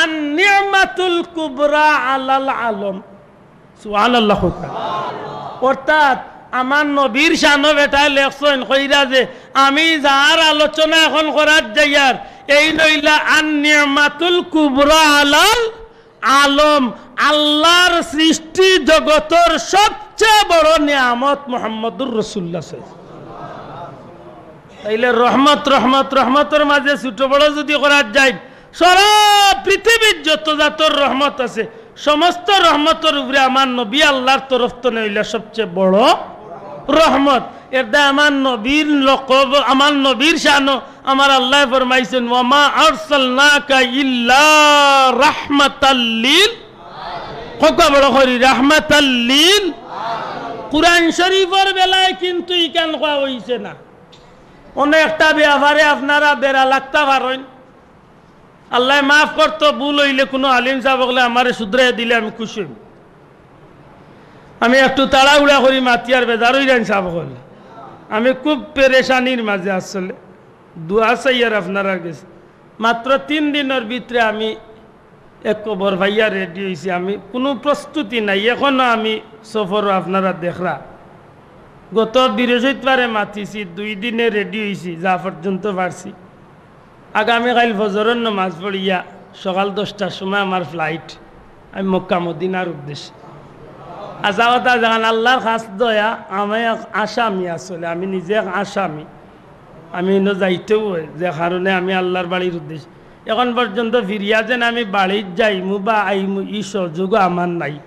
আন নি'মাতুল কুবরা আলাল আলম। সুবহানাল্লাহ। অর্থাৎ আমার নবীর শানো বেটায় লেখছইন, কইরা যে আমি যার আলোচনা এখন করার যাইয়ার, এইন অইলা আন নি'মাতুল কুবরা আলাল আলম, আল্লার সৃষ্টি জগতর সবচেয়ে বড় নিয়ামত মুহাম্মদুর রাসূলুল্লাহ সাল্লাল্লাহু আলাইহি ওয়াসাল্লাম। তাইলে রহমত, রহমত, রহমতর মাঝে ছোট বড় যুদি করার যাই, সারা পৃথিবীর যত জাতর রহমত আছে, সমস্ত রহমতর উপরে আমার নবী আল্লার তরফ তনে অইলা সবচেয়ে বড় রহমত। এর দায় আমার নবীর লকব, আমার নবীর শানো আমার আল্লায় ফরমাইছইন, "ওয়ামা আরসালনাকা ইল্লা রাহমাতাল লিল।" কউক্কা বড় করি, "রাহমাতাল লিল।" কুরআন শরীফর বেলায় কিন্তু ইখান কওয়া অইছে না। অনো একটা ব্যাপারে আপনারা বেড়া লাগতা পারইন। আল্লায় মাফ করতো, ভুল অইলে কুনু আলিম সাব অকলে আমারে শুধরাইয়া দিলে আমি খুশি অইমু। আমি একটু তাড়াহুড়া করি মাতিয়ার, বেজার অইরাইন সাব অকল। আমি খুব পেরেশানির মাঝে আসলে। দোয়া চাইয়ার আপনারার গেছে। মাত্র তিন দিনর ভিতরে আমি এক কবর পাইয়া রেডি অইছি। আমি কুনু প্রস্তুতি নাই, অখনো আমি সফরো, আপনারা দেখরা। গত বৃহস্পতিবারে মাতিছি, দুই দিনে রেডি অইছি, যা পর্যন্ত পারছি। আগামী কাইল ফজরর নমাজ পড়িয়া সকাল দশটার সময় আমার ফ্লাইট, আমি মক্কা মদিনার উদ্দেশ্যে। আচ্ছা কথা, যেখান আল্লার খাস দয়া, আমি এক আসামি আসলে, আমি নিজে এক আসামি। আমি ইনো যাইতেউ অয়, যে কারণে আমি আল্লার বাড়ির উদ্দেশ্যে। অখন পর্যন্ত ফিরিয়া যেন আমি বাড়িত যাইমু বা আইমু, ই সুযোগও আমার নাই।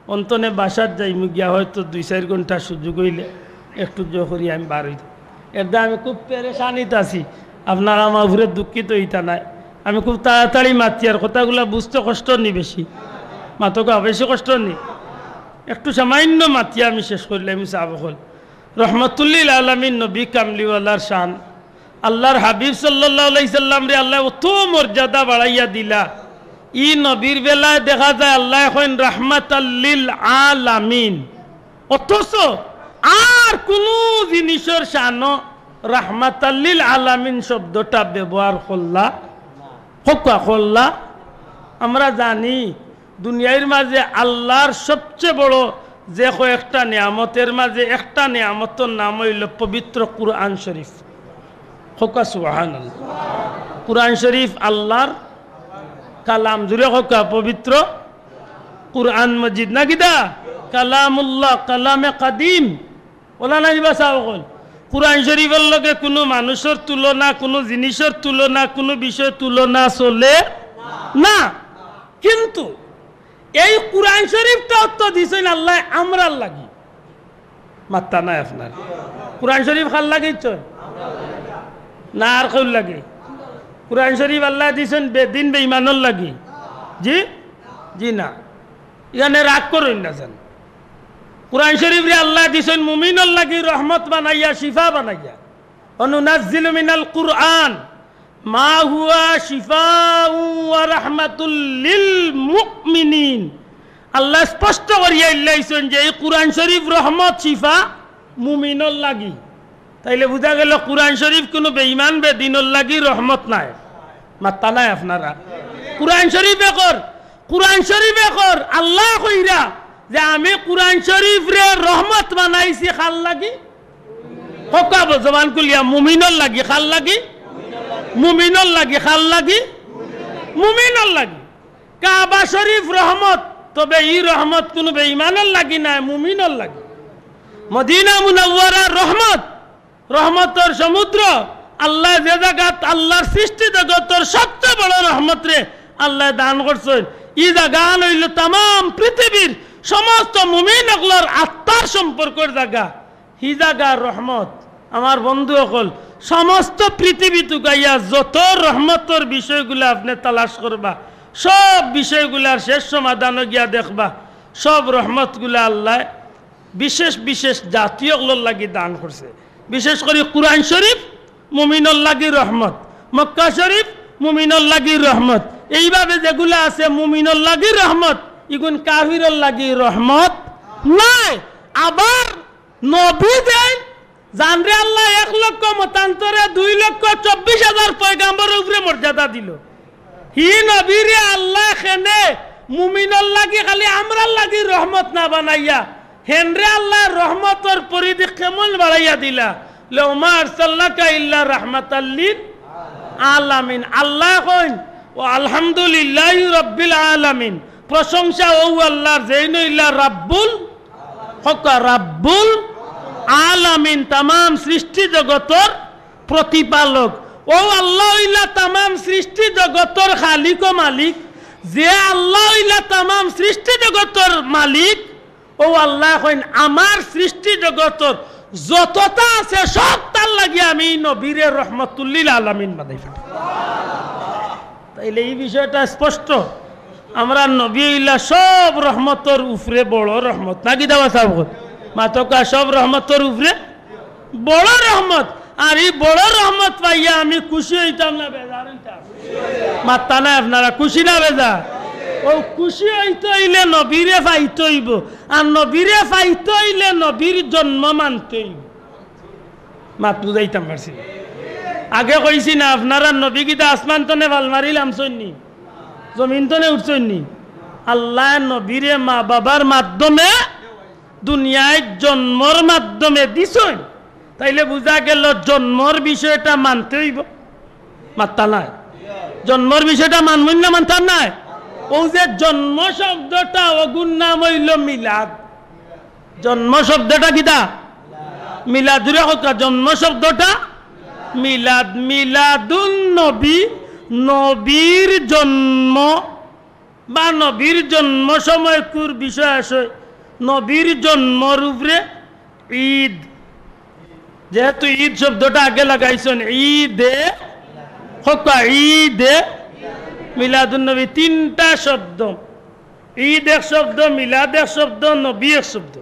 অন্তনে বাসাত যাইমু গিয়া হয়তো দুই চাইর ঘন্টা সুযোগ অইলে একটু জো করি আমি বার অইতাম। এরদায় আমি খুব পেরেশানিত আছি, আপনারা আমার উপরে দুঃখিত অইতা নায়। আমি খুব তাড়াতাড়ি মাতিয়ার, কথাগুলা বুঝতে কষ্ট নি বেশি? মাতউক্কা, বেশি কষ্ট নি? একটু সামান্য মাতিয়া আমি শেষ করিলাইমু সাব অকল। রহমতুল্লিল আলামিন নবী কামলিওয়ালার শান। আল্লার হাবিব সাল্লাল্লাহু আলাইহি সাল্লামরে আল্লায় অত মর্যাদা বাড়াইয়া দিলা। ই নবীর বেলায় দেখা যায় আল্লায় কইন রাহমাতাল লিল আলামিন, অথচ আর কুনু জিনিসর শানো রাহমাতাল লিল আলামিন শব্দটা ব্যবহার করলা, কউক্কা করলা। আমরা জানি দুনিয়ার মাঝে আল্লার সবচেয়ে বড় যে কয়েকটা নিয়ামত, এর মাঝে একটা নিয়ামতর নাম অইলো পবিত্র কুরআন শরীফ। কউক্কা সুবহানাল্লাহ। কুরআন শরীফ আল্লার কালাম, জুরে কউক্কা, পবিত্র কুরআন মজিদ না কিতা? কালামুল্লাহ, কালামে কাদিম। অলা নায় নি বা সাব অকল? কুরআন শরীফর লগে কুনু মানুষর তুলনা, কুনু জিনিসর তুলনা, কুনু বিষয় তুলনা চলে না। কিন্তু এই কুরআন শরীফটাও তো দিছইন আল্লায় আমরার লাগি। মাত্তা নাই আপনার। কুরআন শরীফ কার লাগি দিছইন? না আর কেউর লাগি? কুরআন শরীফ আল্লায় দিছইন বেদিন বেঈমানর লাগি? জি? জি না। ইখানে রাগ করইন না যেন। কুরআন শরীফরে আল্লায় দিছইন মুমিনর লাগি রহমত বানাইয়া, শিফা বানাইয়া। ওয়া নুনাজ্জিলু মিনাল কুরআন মা হুয়া শিফাউ ওয়া রাহমাতুল লিল মুমিনিন। আল্লায় স্পষ্ট করিয়া ইল্লাইছইন যে এই কুরআন শরীফ রহমত, শিফা মুমিনর লাগি। তাইলে বুঝা গেল কুরআন শরীফ কুনু বেঈমান বেদিনর লাগি রহমত নায়। মাত্তা নাই আপনারা। কুরআন শরীফ একর, কুরআন শরীফ একর আল্লায় কইরা যে আমি কুরআন শরীফরে রহমত বানাইছি কার লাগি? কউক্কা জবান খুলিয়া, মুমিনর লাগি। কার লাগি? মুমিনর লাগি। কার লাগি? মুমিনর লাগি। কাবা শরীফ রহমত, তবে ই রহমত কুনু বেঈমানর লাগি নায়, মুমিনর লাগি। মদিনা মুনাওয়ারার রহমত, রহমতর সমুদ্র। আল্লায় যে জাগাত আল্লার সৃষ্টি জগতর সবচেয়ে বড় রহমতরে আল্লায় দান করছইন, ই জাগান অইলো তামাম পৃথিবীর সমস্ত মুমিন অকলর আত্মার সম্পর্কর জাগা। হি জাগার রহমত। আমার বন্ধু অকল, সমস্ত পৃথিবীত তুকাইয়া যত রহমতর বিষয়গুলা আপনে তালাশ করবা, সব বিষয়গুলার শেষ সমাধানো গিয়া দেখবা, সব রহমতগুলা আল্লায় বিশেষ বিশেষ জাতি অকলর লাগি দান করছে। বিশেষ করি কুরআন শরীফ মুমিনর লাগি রহমত, মক্কা শরীফ মুমিনর লাগি রহমত। এইভাবে যেগুলা আছে মুমিনর লাগি রহমত, ইগুন কাফিরর লাগি রহমত নায়। আবার নবী যেইন, যানরে আল্লায় এক লক্ষ মতান্তরে দুই লক্ষ চব্বিশ হাজার পয়গাম্বরর উপরে মর্যাদা দিলো, হি নবীরে আল্লায় কেনে মুমিনর লাগি খালি আমরার লাগি রহমত না বানাইয়া, হেনরে আল্লায় রহমতর পরিধি কেমন বাড়াইয়া দিলা? লাউমা আরসালনাকা ইল্লা রাহমাতাল লিল আলামিন। আল্লায় কইন, "ওয়া আলহামদুলিল্লাহি রাব্বিল আলামিন।" প্রশংসা অউ আল্লার, যেইন অইলা রাব্বুল, কউক্কা রাব্বুল আলামিন, তামাম সৃষ্টি জগতর প্রতিপালক। অউ আল্লা অইলা তামাম সৃষ্টি জগতর খালিক ও মালিক। যে আল্লা অইলা তামাম সৃষ্টি জগতর মালিক, অউ আল্লায় কইন, "আমার সৃষ্টি জগতর যততা আছে সব তার লাগি আমি নবীরে রহমতুল্লিল আলামিন বানাইছি। তাইলে ই বিষয়টা স্পষ্ট, আমরার নবী অইলা সব রহমতর উপরে বড় রহমত, নাকি দাওয়া সাহেব? মাতকা সব রহমতর উপরে বড় রহমত। আর ই বড় রহমত পাইয়া আমি খুশি অইতাম না বেজার অইতাম? মাত্তা নাই আপনারা, খুশি না বেজার? অউ খুশি অইতে অইলে নবীরে পাইতে অইবো, আর নবীরে পাইতে অইলে নবীর জন্ম মানতে অইবো। মাত বুঝাইতাম পারছি? আগে কইছি না, আপনারার নবী কিতা আসমান তনে ফাল মারি লামছইন নি? জমিন তনে উঠছইন নি? আল্লায় নবীরে মা বাবার মাধ্যমে দুনিয়াত জন্মর মাধ্যমে দিছইন। তাইলে বুঝা গেল জন্মর বিষয়টা মানতে অইবো। মাত্তা নাই। জন্মর বিষয়টা মানমু না মানতাম নায়? অউ যে জন্ম শব্দটা, অগুর নাম অইলো মিলাদ। জন্ম শব্দটা কিতা? মিলাদ। জুরে কউক্কা, জন্ম শব্দটা মিলাদ। মিলাদুন নবী, নবীর জন্ম বা নবীর জন্ম সময়কুর বিষয় আশয়, নবীর জন্মর উপরে ঈদ। যেহেতু ঈদ শব্দটা আগে লাগাইছইন, ঈদে, কউক্কা, ঈদে মিলাদুন নবী, তিনটা শব্দ। ঈদ এক শব্দ, মিলাদ এক শব্দ, নবী এক শব্দ।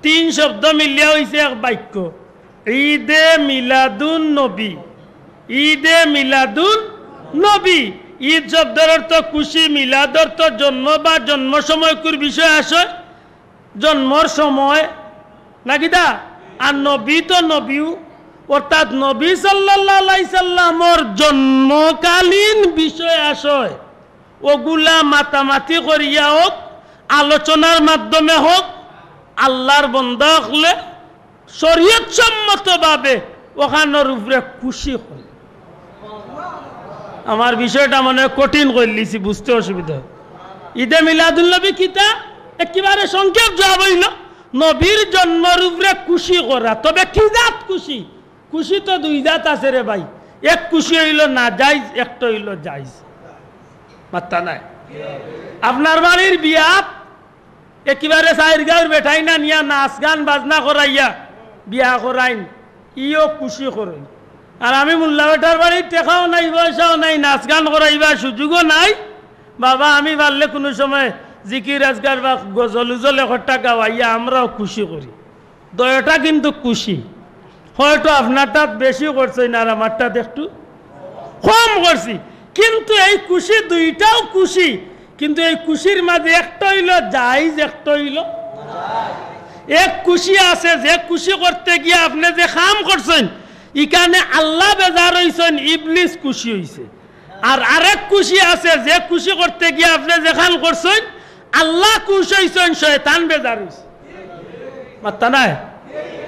তিন শব্দ মিলিয়া অইছে এক বাক্য, ঈদে মিলাদুন নবী। ঈদে মিলাদুন নবী। ঈদ শব্দর অর্থ খুশি, মিলাদ অর্থ জন্ম বা জন্ম সময়কুর বিষয় আশয়, জন্মর সময়, নাকি দা? আর নবী তো নবীও, অর্থাৎ নবী সাল্লাল্লাহু আলাইহি সাল্লামর জন্মকালীন বিষয় আশয়, অগুলা মাতামাতি করিয়া হউক, আলোচনার মাধ্যমে হউক, আল্লার বন্দা অকলে শরীয়ত সম্মতভাবে অখানর উপরে খুশি অইন। আমার বিষয়টা মনে অয় কঠিন করিলিছি, বুঝতে অসুবিধা অয়। ঈদে মিলাদুন নবী কিতা? একেবারে সংক্ষেপ জবাব অইলো, নবীর জন্মর উপরে খুশি করা। তবে কি জাত খুশি? খুশি তো দুই জাত আছে রে ভাই, এক খুশি অইলো নাজাইজ, একটা অইলো জাইজ। মাত্তা নাই। আপনার বাড়ির বিয়াত একেবারে চাইর গাঁওর বেটাইন আনিয়া নাচ গান বাজনা করাইয়া বিয়া করাইন, ইও খুশি করইন। আর আমি মোল্লা বেটার বাড়ির টেকাও নাই, পয়সাও নাই, নাচ গান করাইবার সুযোগও নাই। বাবা, আমি পারলে কুনু সময় জিকির আজকার বা গজল উজল একটা গাওয়াইয়া আমরাও খুশি করি। দুইওটা কিন্তু খুশি। হয়তো আপনারটাত বেশি করছইন আর আমারটাত একটু কম করছি, কিন্তু এই খুশি দুইটাও খুশি। কিন্তু এই খুশির মাঝে একটা অইলো জাইজ, একটা অইলো। এক খুশি আছে, যে খুশি করতে গিয়া আপনে যে কাম করছইন, ইখানে আল্লা বেজার অইছইন, ইবলিস খুশি অইছে। আর আরেক খুশি আছে, যে খুশি করতে গিয়া আপনে যেখান করছইন, আল্লা খুশ অইছইন, শয়তান বেজার অইছে। মাত্তা নাই?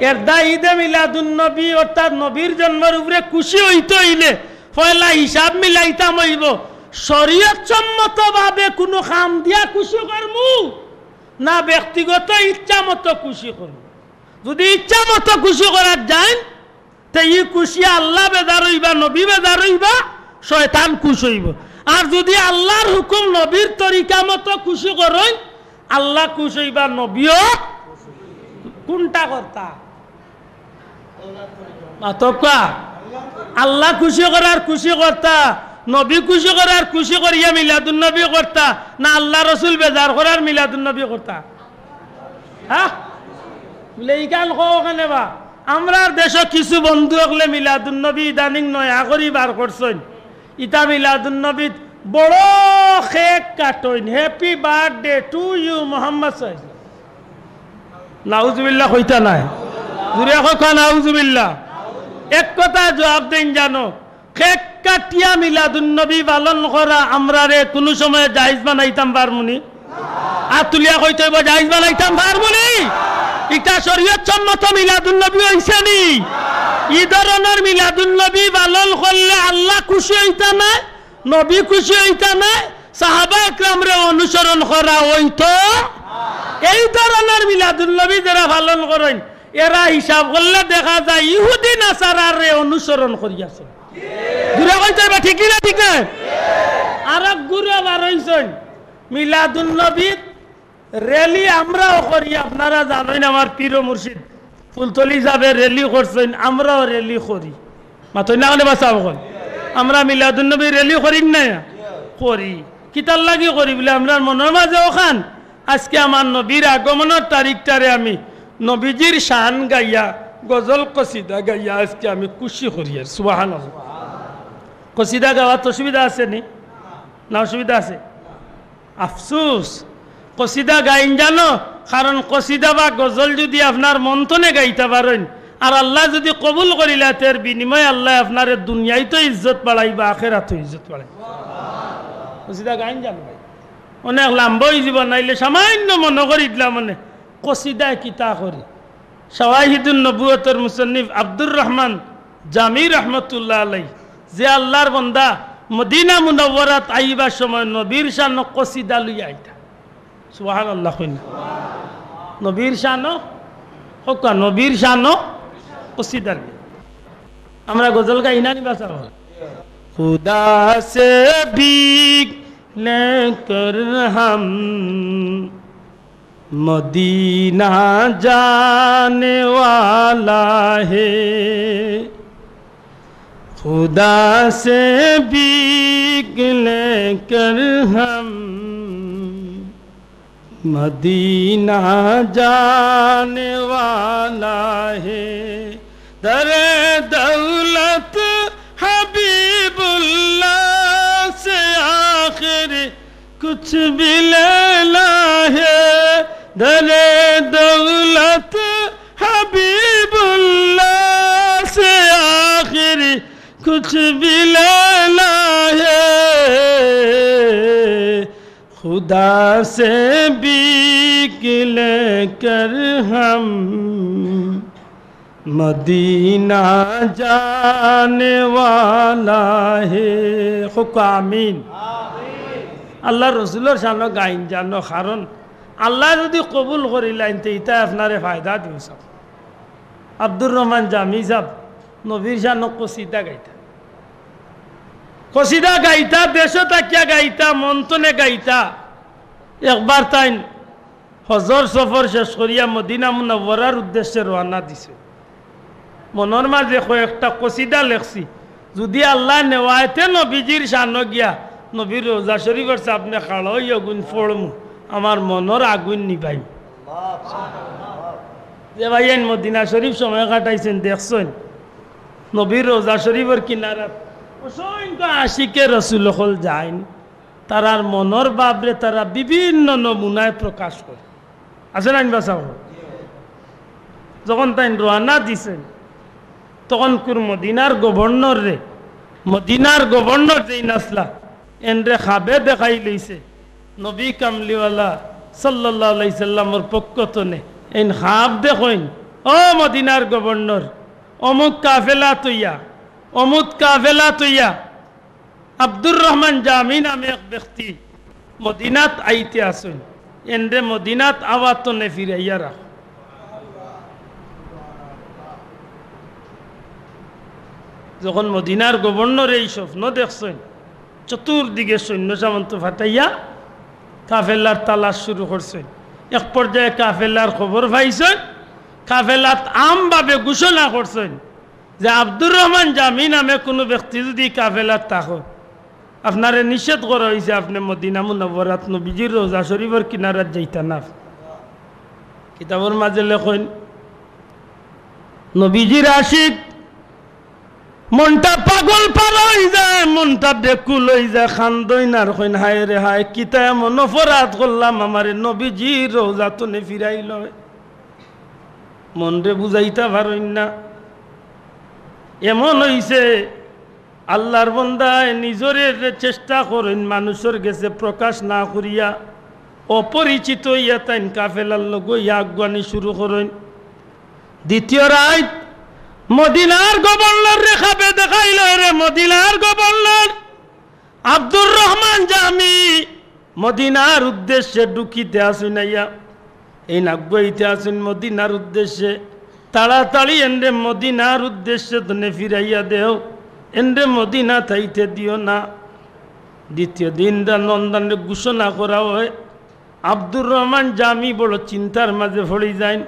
এরদায় ঈদে মিলাদুন নবী অর্থাৎ নবীর জন্মর উপরে খুশি অইতে অইলে পয়লা হিসাব মিলাইতাম অইবো, শরীয়ত সম্মতভাবে কুনু কাম দিয়া খুশি করমু না ব্যক্তিগত ইচ্ছা মতো খুশি করমু। যুদি ইচ্ছা মতো খুশি করার যাইন, তে ই খুশি আল্লা বেজার অইবা, নবী বেজার অইবা, শয়তান খুশ অইবো। আর যুদি আল্লার হুকুম নবীর তরিকা মতো খুশি করইন, আল্লা খুশ অইবা, নবীও। কুনটা করতা? মাতকা। আল্লা খুশি করার খুশি করতা, নবী খুশি করার খুশি করিয়া মিলাদুন নবী করতা, না আল্লা রসুল বেজার করার মিলাদুন নবী করতা? হ্যাঁ? বুলে, ইখান কও কেনে বা? আমরার দেশো কিছু বন্ধু অকলে মিলাদুন নবী ইদানিং নয়া করি বার করছইন। ইতা মিলাদুন নবীত বড় cake কাটইন, "Happy birthday to you, Mohammad সাল্লাল্লাহু আলাইহি ওয়াসাল্লাম।" নাউজুবিল্লাহ কইতা নায়? জুরে কউক্কা নাউজুবিল্লাহ। এক কথা জবাব দেইন জানো, cake কাটিয়া মিলাদুন নবী পালন করা আমরারে কুনু সময় জায়েজ বানাইতাম পারমুনি? আত তুলিয়া কইতে অইবো, জায়েজ বানাইতাম পারমুনি? ইটা শরীয়ত সম্মত মিলাদুন নবী অইছে নি? ই ধরনর মিলাদুন নবী পালন করলে আল্লা খুশি অইতা নায়, নবী খুশি অইতা নায়, সাহাবা একরামরে অনুসরণ করা অইতো। এই ধরনর মিলাদুন নবী যেরা পালন করইন, এরা হিসাব করলে দেখা যায় ইহুদি নাসারারে অনুসরণ করিয়াছে। জুরে কইতে অইবো, ঠিক নি না? ঠিক না? আরক গুরু আবার অইছইন মিলাদুন নবীত rally আমরাও করি, আপনারা জানইন আমার পীর ও মুর্শিদ ফুলতলি সাবে র‍্যালি করছইন, আমরাও র‍্যালি করি। মাতইন না কেনে বা সাব অকল? আমরা মিলাদুন্নবী র‍্যালি করি না? করি। কিতার লাগি করি বুলে, আমরার মনর মাঝে অখান, আজকে আমার নবীর আগমনর তারিখটারে আমি নবীজির শান গাইয়া, গজল কসিদা গাইয়া আজকে আমি খুশি করিয়ার। সুবহানাল্লাহ। কসিদা গাওয়াত অসুবিধা আছে নি? না অসুবিধা আছে? আফসুস, কসিদা গাইন জানো? কারণ কসিদা বা গজল যুদি আপনার মন থনে গাইতা পারইন, আর আল্লায় যুদি কবুল করিলা, তে এর বিনিময়ে আল্লায় আপনারে দুনিয়াইতো ইজ্জত বাড়াইবা, আখেরাতো ইজ্জত বাড়াইবা। কসিদা গাইন জানো ভাই? অনেক লাম্বা অইযিবো, নাইলে সামাইন্য মনো করি দিলাম। মানে, কসিদায় কিতা করি? শাওয়াহিদুন নবুয়তর মুসন্নিফ আব্দুর রহমান জামি রহমতুল্লাহ আলাই, যে আল্লার বন্দা মদিনা মুনাওয়ারাত আইবার সময় নবীর শানো কসিদা লইয়া আইতা। সুবহানাল্লাহ কইন না? নবীর শানো, কউক্কা, নবীর শানো কসিদা লইয়া। আমরা গজল গাই না নি বা সাব? खुदा से भीख लेकर हम मदीना जाने वाला है, खुदा से भीख लेकर हम मदीना जाने वाला है। در دولت حبیب اللہ سے آخر کچھ بھی لینا ہے، در دولت حبیب اللہ سے آخر کچھ بھی لینا ہے، خدا سے بھیک لے کر ہم مدینہ جانے والا ہے۔ কউক্কা আমিন। আল্লার রসুলর শানো গাইন জানো, কারণ আল্লায় যুদি কবুল করিলাইন, তে ইতায় আপনারে ফায়দা দিবো সাব। আব্দুর রহমান জামি সাব নবীর শানো কসিদা গাইতা। কসিদা গাইতা, দেশো থাকিয়া গাইতা, মন থনে গাইতা। একবার তাইন হজর সফর শেষ করিয়া মদিনা মুনাওয়ারার উদ্দেশ্যে রওয়ানা দিছে। মনর মাঝে কয় একটা কসিদা লেখছি, যুদি আল্লায় নেওয়ায় তে নবীজির শানো গিয়া নবীর রওজা শরীফর সামনে খাড়া অইয়া অগুন পড়মু, আমার মনর আগুন নিবাইমু। যে ভাইয়াইন মদিনা শরীফ সময় কাটাইছইন, দেখছইন নবীর রওজা শরীফর কিনারাত অসংখ্য আশিকে রসুল অকল যাইন, তারার মনর ভাবরে তারা বিভিন্ন নমুনায় প্রকাশ করে। আছে না নি বা সাব? যখন তাইন রওয়ানা দিছইন, তখনকুর মদিনার গভর্নররে, মদিনার গভর্নর যেইন আছলা, এনরে খাবে দেখাইলাইছে নবী কামলিওয়ালা সাল্লাল্লাহু আলাইহি সাল্লামর পক্ষ থনে। এইন খাব দেখইন, ও মদিনার গভর্নর, অমুক কাফেলাত অইয়া, অমুক কাফেলাত অইয়া আব্দুর রহমান জামি নামে এক ব্যক্তি মদিনাত আইতে আছইন, এনরে মদিনাত আওয়াত থনে ফিরাইয়া রাখো। যখন মদিনার গভর্নরে এই স্বপ্ন দেখছইন, চতুর্দিকে সৈন্য সামন্ত ফাটাইয়া কাফেলার তালাশ শুরু করছইন। এক পর্যায়ে কাফেলার খবর পাইছইন, কাফেলাত আমভাবে ঘোষণা করছইন যে আব্দুর রহমান জামি নামে কুনু ব্যক্তি যুদি কাফেলাত থাকো, আপনারে নিষেধ করা অইছে, আপনে মদিনা মুনাওয়ারাত নবীজির রওজা শরীফর কিনারাত যাইতা না। কিতাবর মাঝে লেখইন, নবীজির আশিক মনটা পাগল পারা অইযায়, মনটা বেকুল অইযায়, কান্দইন আর কইন, হায় রে হায়, কিতা এমন অপরাধ করলাম, আমারে নবীজির রওজা থনে ফিরাইলয়। মনরে বুঝাইতা পারইন না। এমন অইছে, আল্লার বন্দায় নিজরে চেষ্টা করইন মানুষর গেছে প্রকাশ না করিয়া, অপরিচিত অইয়া তাইন কাফেলার লগে অইয়া আগুয়ানি শুরু করইন। দ্বিতীয় রাইত মদিনার গভর্নররে খাবে দেখাইল, রে মদিনার গভর্নর আব্দুর রহমান জামি মদিনার উদ্দেশ্যে ঢুকিতে আছইন আইয়া, এইন আগুয়াইতে আছইন মদিনার উদ্দেশ্যে, তাড়াতাড়ি এনরে মদিনার উদ্দেশ্যে থনে ফিরাইয়া দেও, এনরে মদিনাত আইতে দিও না। দ্বিতীয় দিন রা নন্দানরে ঘোষণা করা অয়। আব্দুর রহমান জামি বড় চিন্তার মাঝে পড়ি যাইন।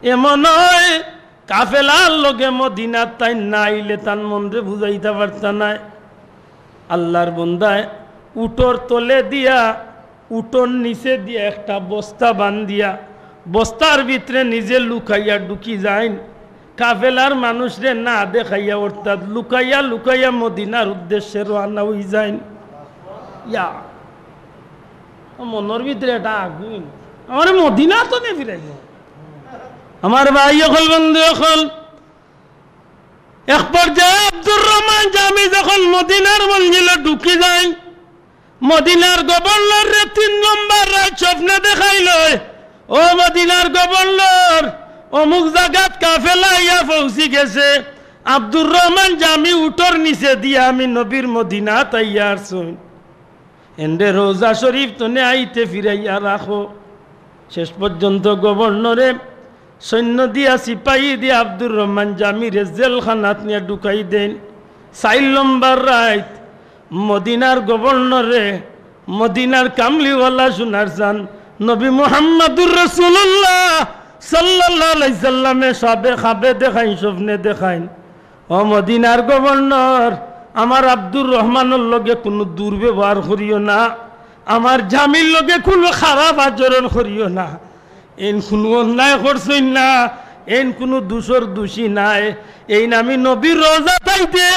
এমন অয়, কাফেলার লগে মদিনাত তাইন না আইলে তান মনরে বুঝাইতা পারতা নায়। আল্লার বন্দায় উটর তলে দিয়া, উটর নিচে দিয়া একটা বস্তা বান্ধিয়া, বস্তার ভিতরে নিজে লুকাইয়া ঢুকি যাইন। কাফেলার মানুষরে না দেখাইয়া, অর্থাৎ লুকাইয়া লুকাইয়া মদিনার উদ্দেশ্যে রওয়ানা অই যাইন। ইয়া, মনর ভিতরে একটা আগুন, আমারে মদিনাত নিয়া ফিরাইবো। আমার ভাই অকল, বন্ধু অকল, এক পর্যায়ে আব্দুর রহমান জামি যখন মদিনার মঞ্জিলো ঢুকি যাইন, মদিনার গভর্নররে তিন নম্বর রাইত স্বপ্নে দেখাইল, "ও মদিনার গভর্নর, অমুক জাগাত কাফেলা আইয়া পৌঁছি গেছে, আব্দুর রহমান জামি উটর নিচে দিয়া আমি নবীর মদিনাত আইয়া আরছইন।" এনরে রওজা শরীফ তনে আইতে ফিরাইয়া রাখো। শেষ পর্যন্ত গভর্নরে সৈন্য দিয়া, সিপাহী দিয়া আব্দুর রহমান জামিরে জেলখানাত নিয়া ঢুকাই দেইন। চাইর নম্বর রাইত মদিনার গভর্নরে, মদিনার কামলিওয়ালা সোনার চান নবী মুহাম্মাদুর রাসূলুল্লাহ সাল্লাল্লাহু আলাইহি সাল্লামে সবে খাবে দেখাইন, স্বপ্নে দেখাইন, "ও মদিনার গভর্নর, আমার আব্দুর রহমানর লগে কুনু দুর্ব্যবহার করিও না, আমার জামির লগে কুনু খারাপ আচরণ করিও না। এইন কুনু অন্যায় করছইন না, এইন কুনু দুষর দুষী নায়। এইন আমি নবীর রওজা থাইতে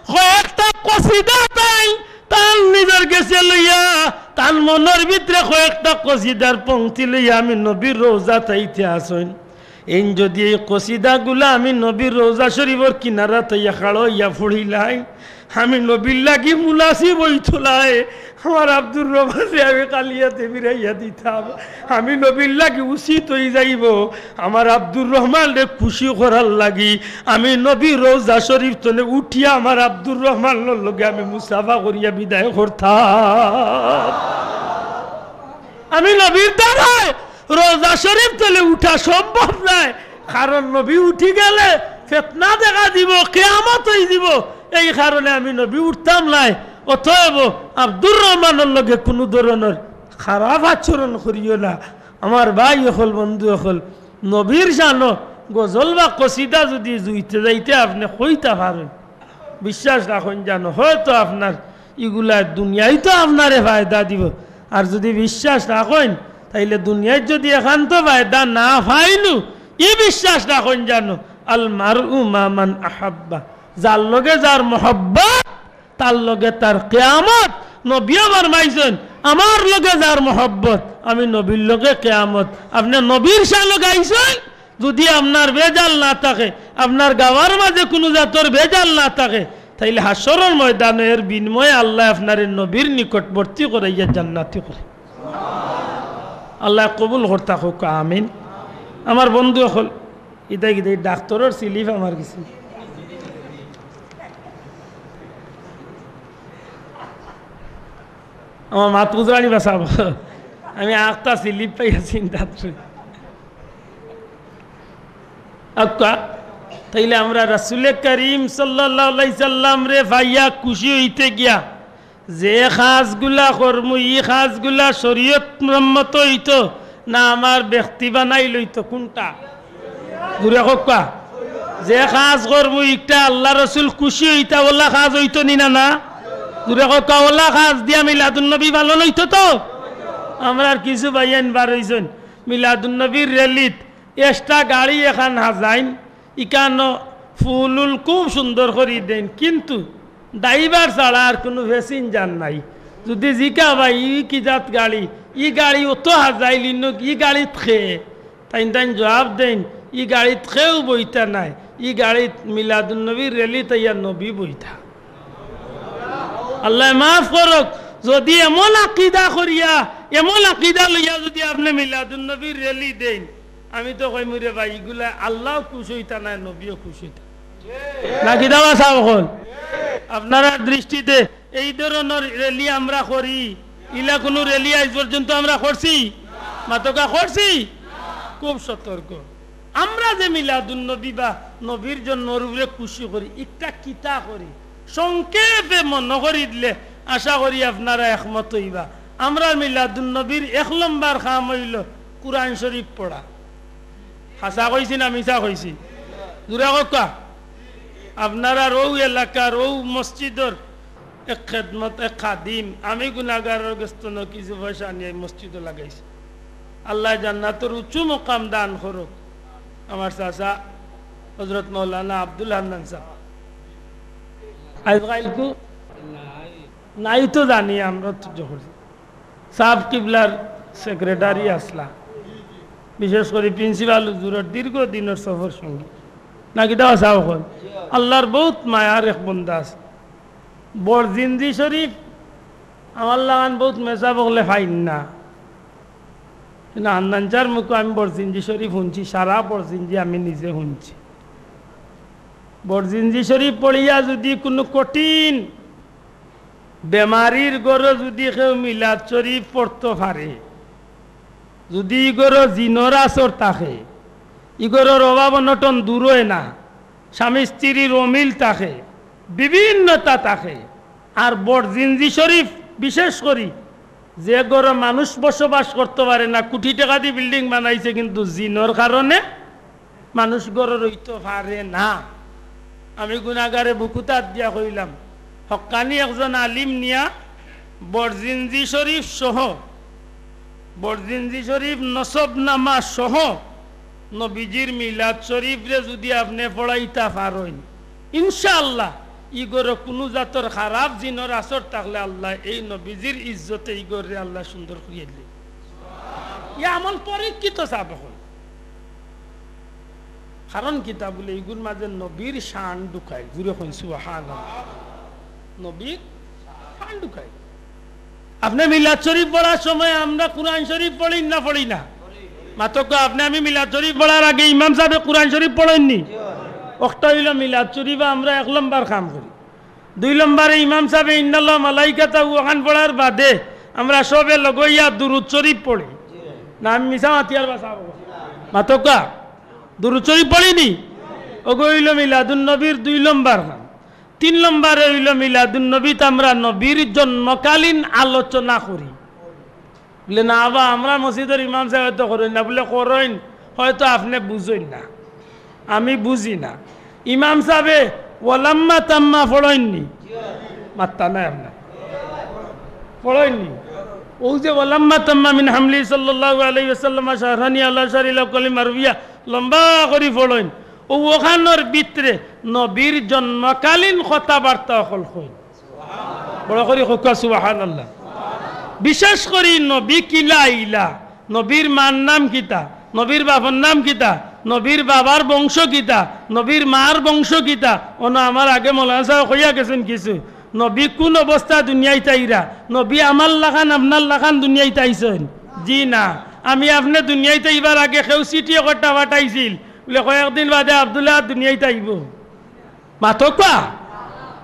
কয়েকটা কসিদা তাইন, তান নিজর গেছে লইয়া, তান মনর ভিতরে কয়েকটা কসিদার পংক্তি লইয়া আমি নবীর রওজা থাইতে আছইন।" এইন যুদি এই কসিদাগুলা আমি নবীর রওজা শরীফর কিনারাত আইয়া খাড়া অইয়া পড়িলাই, আমি নবীর লাগি মুনাসিব অইতো নায়, আমার আব্দুর রহমানরে আমি খালি আতে ফিরাইয়া দিতাম। আমি নবীর লাগি উচিত অই যাইবো, আমার আব্দুর রহমানরে খুশি করার লাগি আমি নবীর রওজা শরীফ তনে উঠিয়া আমার আব্দুর রহমানর লগে আমি মুসাফা করিয়া বিদায় করতাম। আমি নবীর দ্বারায় রওজা শরীফ তলে উঠা সম্ভব নায়, কারণ নবী উঠি গেলে ফিতনা দেখা দিবো, কিয়ামত অই দিবো। এই কারণে আমি নবী উঠতাম নায়। অতএব আব্দুর রহমানর লগে কুনু ধরনর খারাপ আচরণ করিও না। আমার ভাই অকল, বন্ধু অকল, নবীর শানো গজল বা কসিদা যুদি জুইতে যাইতে আপনে কইতা পারইন, বিশ্বাস রাখইন জানো, হয়তো আপনার ইগুলা দুনিয়াইতো আপনারে ফায়দা দিবো। আর যুদি বিশ্বাস রাখইন, তাইলে দুনিয়াইত যুদি একান্ত ফায়দা না পাইনু, ই বিশ্বাস রাখইন জানো, "আল মারউ মা মান আহাব্বা", যার লগে যার মহব্বত, তার লগে তার কিয়ামত। নবীয়ে ফরমাইছইন, "আমার লগে যার মহব্বত, আমি নবীর লগে কিয়ামত।" আপনে নবীর শানো গাইছইন, যুদি আপনার ভেজাল না থাকে, আপনার গাওয়ার মাঝে কুনু জাতর ভেজাল না থাকে, তাইলে হাশরর ময়দানো এর বিনিময়ে আল্লায় আপনারে নবীর নিকটবর্তী করাইয়া জান্নাতি করে। আল্লায় কবুল করতা কউক্কা, আমিন। আমার বন্ধু অকল, ইতা কিতা, ই ডাক্তরর slip আমার গেছে। আমার মাত বুঝরানি বা সাব, আমি আখতা slip পাইয়া চিন্তা করি। আক্কা, তাইলে আমরা রাসূলে করিম সাল্লাল্লাহু আলাইহি সাল্লামরে পাইয়া খুশি অইতে গিয়া যে কাজগুলা করমু, ই কাজগুলা শরীয়ত সম্মত অইতো না আমার ব্যক্তি বানাইল অইতো? কুনটা? জুরে কউক্কা। যে কাজ করমু, ইটা আল্লার রসুল খুশি অইতা, অলা কাজ অইতো নি না, না? জুরে কউক্কা, অলা কাজ দিয়া মিলাদুন নবী পালন অইতো তো? আমরার কিছু ভাইয়াইন বার অইছইন মিলাদুন নবীর rally-ত, extra গাড়ি এখান হাজাইন, ইখানো ফুল-উল খুব সুন্দর করি দেইন, কিন্তু driver ছাড়া আর কুনু passenger নাই। যুদি জিকা, "ভাই, ই কি জাত গাড়ি? ই গাড়ি অত হাজাইলিন, ই গাড়িত কে?" তাইন তাইন জুয়াব দেইন, "ই গাড়িত কেউ বইতা নায়, ই গাড়িত মিলাদুন নবীর rally-ত আইয়া নবী বইতা।" আল্লায় মাফ করউক, যুদি এমন আকিদা করিয়া, এমন আকিদা লইয়া যুদি আপনে মিলাদুন নবীর rally দেইন, আমি তো কইমু, "রে ভাই, ইগুলা আল্লাও খুশ অইতা নায়, নবীও খুশ অইতা নায়।" না কিতা বা সাব অকল? আপনারার দৃষ্টিতে এই ধরনর rally আমরা করি, ইলা কুনু rally আইজ পর্যন্ত আমরা করছি? মাতকা করছি? খুব সতর্ক। আমরা যে মিলাদুন নবী বা নবীর জন্মর উপরে খুশি করি, ইটা কিতা করি? সংক্ষেপে মনো করি দিলে আশা করি আপনারা একমত অইবা। আমরার মিলাদুন নবীর এক লম্বর কাম অইলো কুরআন শরীফ পড়া। হাছা কইছি না মিছা কইছি? জুরে কউক্কা। আপনারার অউ এলাকার অউ মসজিদর এক খেদমত, এক খাদিম, আমি গুনাগারর গেছ থনে কিছু পয়সা আনিয়া ই মসজিদো লাগাইছি। আল্লায় জান্নাতর উঁচু মকাম দান করউক আমার চাচা হযরত মাওলানা আব্দুল হান্নান সাব। আইজ কাইলকু নাই তো জানি, আমরা তো যখন সাব কিবলার সেক্রেটারি আছলা, বিশেষ করি প্রিন্সিপাল হুজুরর দীর্ঘ দিনর সফর সঙ্গী। না কিতা সাব অকল? আল্লার বউত মায়ার এক বন্দা আছে। বড়জিঞ্জি শরীফ আমার লাখান বউত মেসাব অকলে পাইন না। কিন্তু হান্নান চাচার মুখো আমি বড়জিঞ্জি শরীফ হুনছি, সারা বড়জিঞ্জি আমি নিজে হুনছি। বড়জিঞ্জি শরীফ পড়িয়া যুদি কুনু কঠিন বেমারির ঘরো যুদি কেউ মিলাদ শরীফ পড়তো পারে, যুদি ই ঘরো জিনর আসর থাকে, ই ঘরর অভাব অনটন দূর অয় না, স্বামী স্ত্রীর অমিল থাকে, বিভিন্নতা থাকে, আর বড়জিঞ্জি শরীফ বিশেষ করি যে ঘরো মানুষ বসবাস করতো পারে না, কুটি টেকা দি বিল্ডিং বানাইছে, কিন্তু জিনর কারণে মানুষ ঘরো রইতো পারে না। আমি গুনাগারে বুকুত আত দিয়া কইলাম, হক্কানি একজন আলিম নিয়া বড়জিঞ্জি শরীফ সহ, বড়জিঞ্জি শরীফ নসবনামা সহ নবীজির মিলাদ শরীফরে যুদি আপনে পড়াইতা পারইন, ইনশাআল্লাহ ই ঘরো কুনু জাতর খারাপ জিনর আসর থাকলে আল্লায় এই নবীজির ইজ্জতে ই ঘররে আল্লায় সুন্দর করিয়া দিলে। ই আমল পরীক্ষিত সাব অকল। কারণ কিতা বুলে, ইগুর মাঝে নবীর শান ঢুকাইল। জুরে কইন সুবহানাল্লাহ। নবীর শান ঢুকাইল। আপনে মিলাদ শরীফ পড়ার সময় আমরা কুরআন শরীফ পড়ি না, পড়ি না? মাতউক্কা, আপনে আমি মিলাদ শরীফ পড়ার আগে ইমাম সাবে কুরআন শরীফ পড়ইন নি? অখটা অইলো মিলাদ শরীফ আমরা এক লম্বর কাম করি। দুই লম্বরে ইমাম সাবে ইন্নাল্লাহ মালাইকাতাহু অখান পড়ার বাদে আমরা সবে লগে অইয়া দুরুদ শরীফ পড়ি। না আমি মিছা মাতিয়ার বা সাব? মাতউক্কা, দুরুদ শরীফ পড়ি নি? অগু অইলো মিলাদুন নবীর দুই লম্বর কাম। তিন লম্বরে অইলো মিলাদুন নবীত আমরা নবীর জন্মকালীন আলোচনা করি। বুলে, "না বা, আমরার মসজিদর ইমাম সাবে তো করইন না।" বুলে, "করইন, হয়তো আপনে বুঝইন না, আমি বুঝি না।" ইমাম সাবে ওয়ালাম্মা তাম্মা পড়ইন নি? মাত্তা নাই আপনার, পড়ইন নি? অউ যে ওয়ালাম্মা তাম্মা মিন হামলি সাল্লাল্লাহু আলাইহি ওয়াসাল্লাম শাহরানি আলা শাহরিল কলিম আরবিয়া লম্বা করি পড়ইন, অউ অখানর ভিতরে নবীর জন্মকালীন কথাবার্তা অকল কইন। বড় করি কউক্কা সুবহানাল্লাহ। বিশেষ করি নবী কিলা আইলা, নবীর মার নাম কিতা, নবীর বাপর নাম কিতা, নবীর বাবার বংশ কিতা, নবীর মার বংশ কিতা, অনো আমার আগে মৌলানা সাবে কইয়া গেছইন কিছু। নবী কুন অবস্থা দুনিয়াইত আইরা, নবী আমার লাখান আপনার লাখান দুনিয়াইত আইছইন? জি না। আমি আপনে দুনিয়াইত আইবার আগে কেউ চিঠি একটা পাঠাইছিল, বুলে কয়েকদিন বাদে আব্দুল্লাহ দুনিয়াইত আইবো। মাতউক্কা?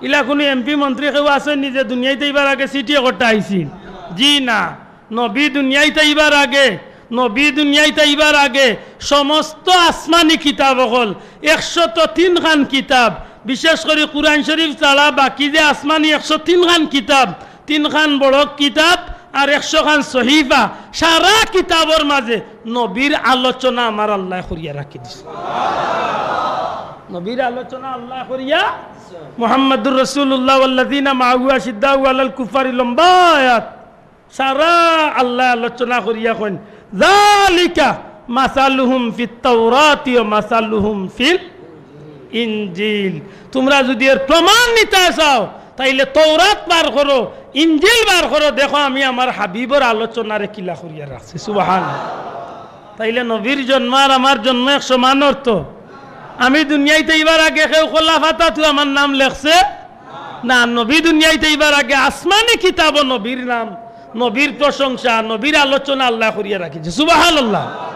ইলা কুনু এমপি মন্ত্রী কেউ আছইন নি যে দুনিয়াইত আইবার আগে চিঠি একটা আইছিল? জি না। নবী দুনিয়াইত আইবার আগে, নবী দুনিয়াইত আইবার আগে সমস্ত আসমানি কিতাব অকল, একশত তিন খান কিতাব, বিশেষ করি কুরআন শরীফ ছাড়া বাকি যে আসমানি একশো তিন খান কিতাব, তিন খান বড় কিতাব আর একশো খান সহিফা, সারা কিতাবর মাঝে নবীর আলোচনা আমার আল্লায় করিয়া রাখি দিছে। নবীর আলোচনা আল্লায় করিয়া, মুহাম্মাদুর রাসূলুল্লাহ ওয়াল্লাযীনা মাআহু আশিদ্দাউ আলাল কুফফারি, লম্বা আয়াত, সারা আল্লায় আলোচনা করিয়া কইন, "যালিকা মাসালুহুম ফিত তাওরাতি ওয়া মাসালুহুম ফিল ইনজিল।" তুমরা যুদি এর প্রমাণ নিতা চাও, তাইলে তৌরাত বার করো, ইনজিল বার করো, দেখো আমি আমার হাবিবর আলোচনারে কিলা করিয়া রাখছি। সুবহানাল্লাহ। তাইলে নবীর জন্ম আর আমার জন্ম এক সমান অর্থ? আমি দুনিয়াইত আইবার আগে কেউ কলা পাতাত আমার নাম লেখছে? না, নবী দুনিয়াইত আইবার আগে আসমানি কিতাবো নবীর নাম, নবীর প্রশংসা, নবীর আলোচনা আল্লায় করিয়া রাখিছে। সুবহানাল্লাহ।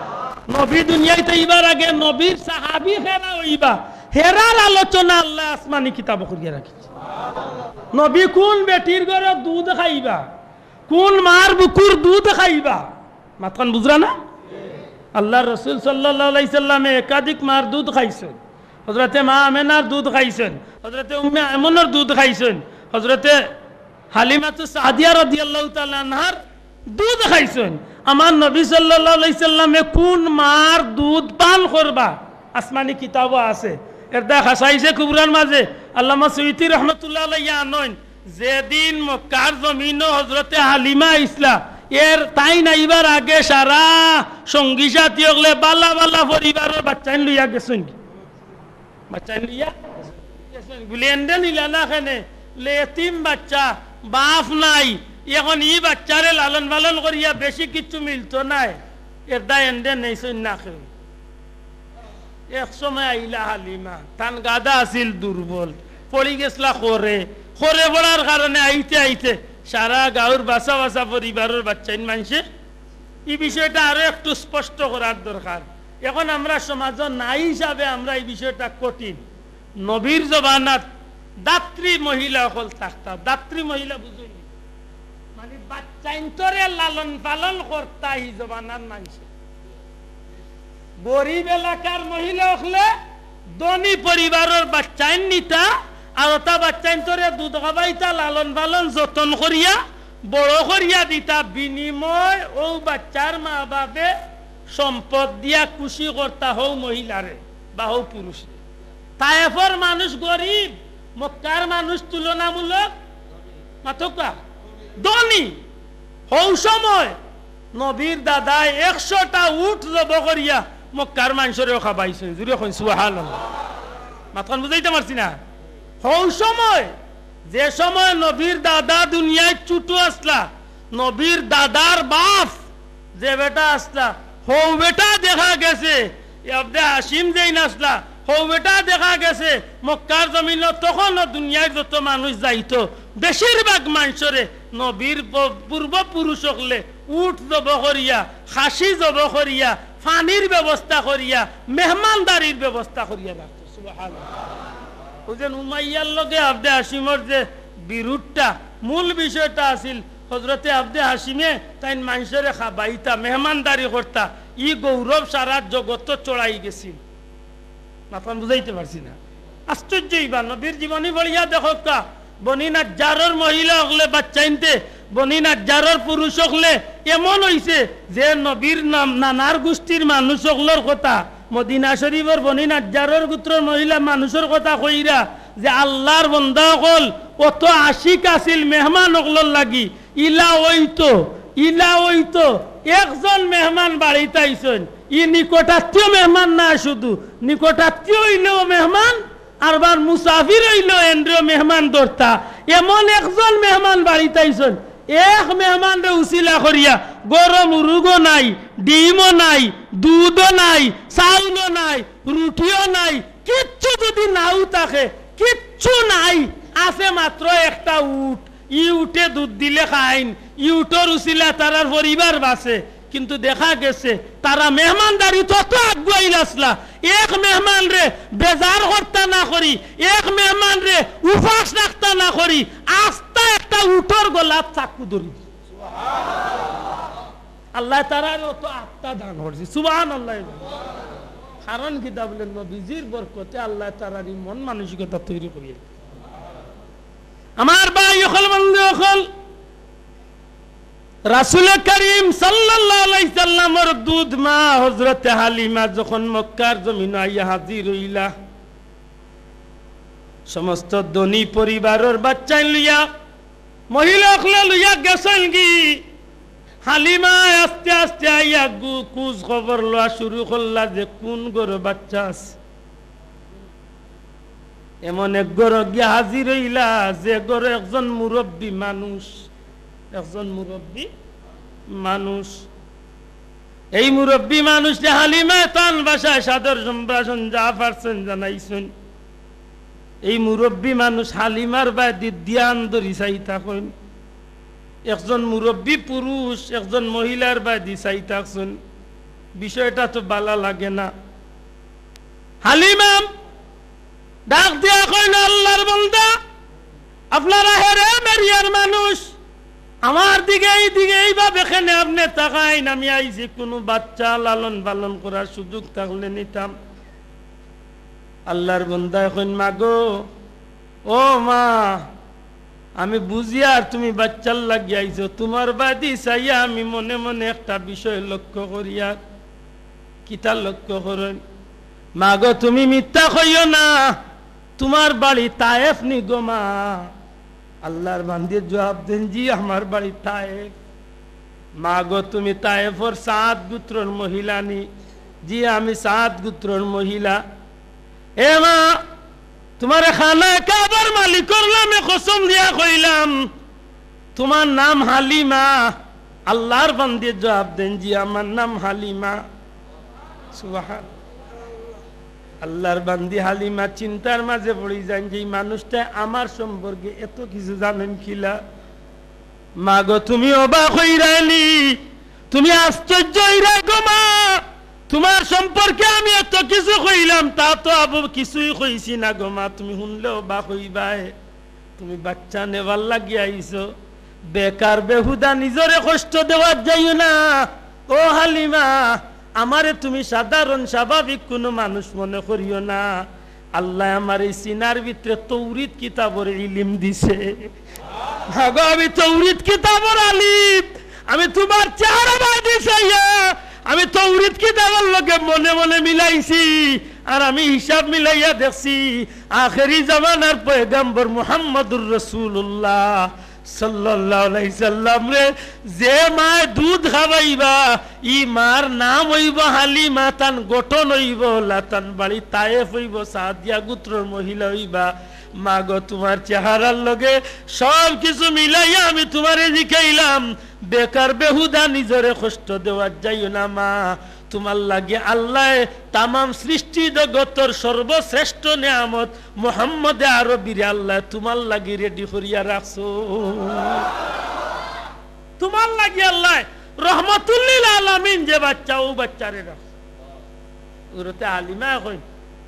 নবী দুনিয়াইত আইবার আগে নবীর সাহাবী কেরা অইবা, হেরার আলোচনা আল্লায় আসমানি কিতাবো করিয়া রাখিছে। নবী কুন বেটির ঘরো দুধ খাইবা, কুন মার বুকুর দুধ খাইবা, মাতখান বুঝরা না? আল্লার রসুল সাল্লাল্লাহু আলাইহি সাল্লামে একাধিক মার দুধ খাইছইন। হযরতে মা আমেনার দুধ খাইছইন, হযরতে উম্মে আয়মনর দুধ খাইছইন, হযরতে হালিমাতু সাদিয়া রাদিয়াল্লাহু তাআলা আনহার দুধ খাইছইন। আমার নবী সাল্লাল্লাহু আলাইহি সাল্লামে কোন মার দুধ পান করবা? আসমানি কিতাবো আছে। এর দায় খাসাইসে কুবরার মাঝে আল্লামা সুয়ুতী রহমতুল্লাহ আলাইহি আনইন, যেদিন মক্কার জমিনো হজরতে হালিমা আইছলা, এর তাইন আইবার আগে সারা সঙ্গী সাথী অকলে বালা বালা পরিবারর বাচ্চাইন লইয়া গেছইন। বাচ্চাইন লইয়া গেছইন। বুলে, "এনরে নিলা না কেনে?" বুলে, "এতিম বাচ্চা, বাফ নাই, এখন ই বাচ্চারে লালন পালন করিয়া বেশি কিচ্ছু মিলতো নায়, এর দায় এনরে নেইছইন না কেউ।" এক সময় আইলা হালিমা, তান গাদা আছিল দুর্বল, পড়ি গেছলা খরে, খরে পড়ার কারণে আইতে আইতে সারা গাউর বাসা বাসা পরিবারর বাচ্চাইন মানষে। ই বিষয়টা আরো একটু স্পষ্ট করার দরকার। এখন আমরা সমাজো নাই হিসাবে আমরা ই বিষয়টা কঠিন। নবীর জমানাত দাত্রী মহিলা অকল থাকতা, দাত্রী মহিলা বুঝইন নি? মানে বাচ্চাইন্তরে লালন পালন করতা হি জমানার মানষে। গরিব এলাকার মহিলা অকলে ধনী পরিবারর বাচ্চাইন নিতা, আর অতা বাচ্চাইন্তরে দুধ খাবাইতা, লালন পালন যতন করিয়া বড় করিয়া দিতা, বিনিময় অউ বাচ্চার মা বাপে সম্পদ দিয়া খুশি করতা হউ মহিলারে বা হউ পুরুষরে। তায়েফর মানুষ গরিব, মক্কার মানুষ তুলনামূলক মাতকা ধনী। হউ সময় নবীর দাদায় একশোটা উট জব করিয়া মক্কার মানষরেও খাবাইছইন। জুরে কইন সুবহানাল্লাহ। মাতখান বুঝাইতাম পারছি না? হউ সময়, যে সময় নবীর দাদা দুনিয়াত ছুটু আছলা, নবীর দাদার বাফ যে বেটা আছলা, হউ বেটা দেখা গেছে, আব্দে হাশিম যেইন আছলা, হউ বেটা দেখা গেছে মক্কার জমিনো। তখনও দুনিয়ার যত মানুষ যাইতো, বেশিরভাগ মানষরে নবীর প-, পূর্বপুরুষ অকলে উট জব করিয়া, খাসি জব করিয়া, পানির ব্যবস্থা করিয়া, মেহমানদারির ব্যবস্থা করিয়া রাখতো। সুবহানাল্লাহ। অউ যে উমাইয়ার লগে আব্দে হাশিমর যে বিরোধটা, মূল বিষয়টা আছিল হজরতে আব্দে হাশিমে তাইন মানষরে খাবাইতা, মেহমানদারি করতা, ই গৌরব সারা জগতো ছড়াই গেছিল। মাতখান বুঝাইতে পারছি না? আশ্চর্য ইবা, নবীর জীবনী পড়িয়া দেখউক্কা, বনি নাজ্জারর মহিলা অকলে বাচ্চাইন্তে, বনি নাজ্জারর পুরুষ অকলে এমন অইছে যে নবীর নাম, নানার গোষ্ঠীর মানুষ অকলর কথা, মদিনা শরীফর বনি নাজ্জারর গোত্রর মহিলা মানুষর কথা কইরা যে আল্লার বন্দা অকল অত আশিক আছিল মেহমান অকলর লাগি, ইলা অইতো, ইলা অইতো, একজন মেহমান বাড়িত আইছইন, ই নিকটাত্মীয় মেহমান না শুধু, নিকটাত্মীয় অইলেও মেহমান, আরবার মুসাফির অইলেও এনরেও মেহমান ধরতা। এমন একজন মেহমান বাড়িত আইছইন, এক মেহমানরে উছিলা করিয়া গরম উরুগও নাই, ডিমও নাই, দুধও নাই, চাউলও নাই, রুটিও নাই, কিচ্ছু যদি নাও থাকে, কিচ্ছু নাই, আছে মাত্র একটা উট, ই উটে দুধ দিলে খাইন, ই উটর উছিলা তারার পরিবার বাঁচে। কিন্তু দেখা গেছে তারা মেহমানদারিত অত আগুয়াইল আছলা, এক মেহমানরে বেজার করতা না করি, এক মেহমানরে উপাস রাখতা না করি, আস্তা একটা উটর গলাত চাকু ধরি দিছে। আল্লায় তারারে অত আত্মা দান করছে। সুবহানাল্লাহ। কারণ কিতা বুলে, নবীজির বরকতে আল্লায় তারার ই মন মানসিকতা তৈরি করিয়া দিছে। আমার ভাই অকল, বন্ধু অকল, রাসূলে করিম সাল্লাল্লাহু আলাইহি সাল্লামর দুধ মা হযরতে হালিমা যখন মক্কার জমিনো আইয়া হাজির অইলা, সমস্ত ধনী পরিবারর বাচ্চাইন লইয়া, মহিলা অকলে লইয়া গেছইন গি। হালিমায় আস্তে আস্তে আইয়া গু-, খুজ খবর লওয়া শুরু করলা যে কুন ঘরো বাচ্চা আছে। এমন এক ঘরো গিয়া হাজির অইলা যে ঘরো একজন মুরব্বি মানুষ, একজন মুরব্বি মানুষ। এই মুরব্বি মানুষরে হালিমায় তান ভাষায় সাদর সম্ভাষণ যা পারছইন জানাইছইন। এই মুরব্বি মানুষ হালিমার বায়দি ধ্যান ধরি চাই থাকইন। একজন মুরব্বি পুরুষ একজন মহিলার বায়দি চাই থাকছইন, বিষয়টা তো বালা লাগে না। হালিমা ডাক দিয়া কইন, "আল্লার বন্দা, আপনারা হেরেম এরিয়ার মানুষ, আমার দিকে এই দিকে এইভাবে কেনে আপনে তাকাইন? আমি আইছি কুনু বাচ্চা লালন পালন করার সুযোগ থাকলে নিতাম।" আল্লার বন্দায় কইন, "মাগো, ও মা, আমি বুঝিয়ার তুমি বাচ্চার লাগি আইছো, তুমার বাদি চাইয়া আমি মনে মনে একটা বিষয় লক্ষ্য করিয়ার।" "কিতা লক্ষ্য করইন?" "মা গো, তুমি মিথ্যা কইও না, তুমার বাড়ি তায়েফ নি গো মা?" আল্লার বান্দিয়ে জুয়াব দেইন, "জি, আমার বাড়ি তায়েফ।" "মা গো, তুমি তায়েফর সাদ গুত্রর মহিলা নি?" "জি, আমি সাদ গুত্রর মহিলা।" "এ মা, তুমারে খানায়ে কাবার মালিকর নামে কসম দিয়া কইলাম, তুমার নাম হালিমা?" আল্লার বান্দিয়ে জুয়াব দেইন, "জি, আমার নাম হালিমা।" সুবহান। আল্লার বান্দি হালিমা চিন্তার মাঝে পড়ি যাইন যে, "এই মানুষটায় আমার সম্পর্কে এত কিছু জানইন কিলা?" "মা গো, তুমি অবাক অইরায় নি, তুমি আশ্চর্য অইরায় গো মা, তুমার সম্পর্কে আমি এত কিছু কইলাম, তা তো আবু কিছুই কইছি না গো মা, তুমি হুনলে অবাক অইবায়।" তুমি বাচ্চা নেবার লাগি আইছো, বেকার বেহুদা নিজরে কষ্ট দেওয়াত যাইও না। ও হালিমা, আমারে তুমি সাধারণ স্বাভাবিক কুনু মানুষ মনে করিও না। আল্লায় আমার এই সিনার ভিতরে তৌরিত কিতাবর ইলিম দিছে। হ্যাঁ গো, আমি তৌরিত কিতাবর আলিম। আমি তুমার চেহারা বাদি চাইয়া আমি তৌরিত কিতাবর লগে মনে মনে মিলাইছি, আর আমি হিসাব মিলাইয়া দেখছি, আখেরি জামানার পয়গাম্বর মুহাম্মাদুর রাসূলুল্লাহ সাল্লাল্লাহু আলাইহি সাল্লামরে যে মায় দুধ খাওয়াইবা, ই মার নাম অইবো হালিমা, তান গঠন অইবো অলা, তান বাড়ি তায়েফ অইবো, সাদিয়া গোত্রর মহিলা অইবা। মা গো, তুমার চেহারার লগে সব কিছু মিলাইয়া আমি তুমারে জিকাইলাম, বেকার বেহুদা নিজরে কষ্ট দেওয়াত যাইও না মা। তুমার লাগি আল্লায় তামাম সৃষ্টি জগতর সর্বশ্রেষ্ঠ নিয়ামত মুহাম্মদে আরবিরে আল্লায় তুমার লাগি রেডি করিয়া রাখছো। তুমার লাগি আল্লায় রহমাতুল্লিল আলামিন যে বাচ্চা, অউ বাচ্চারে রাখছো। হজরতে হালিমায় কইন,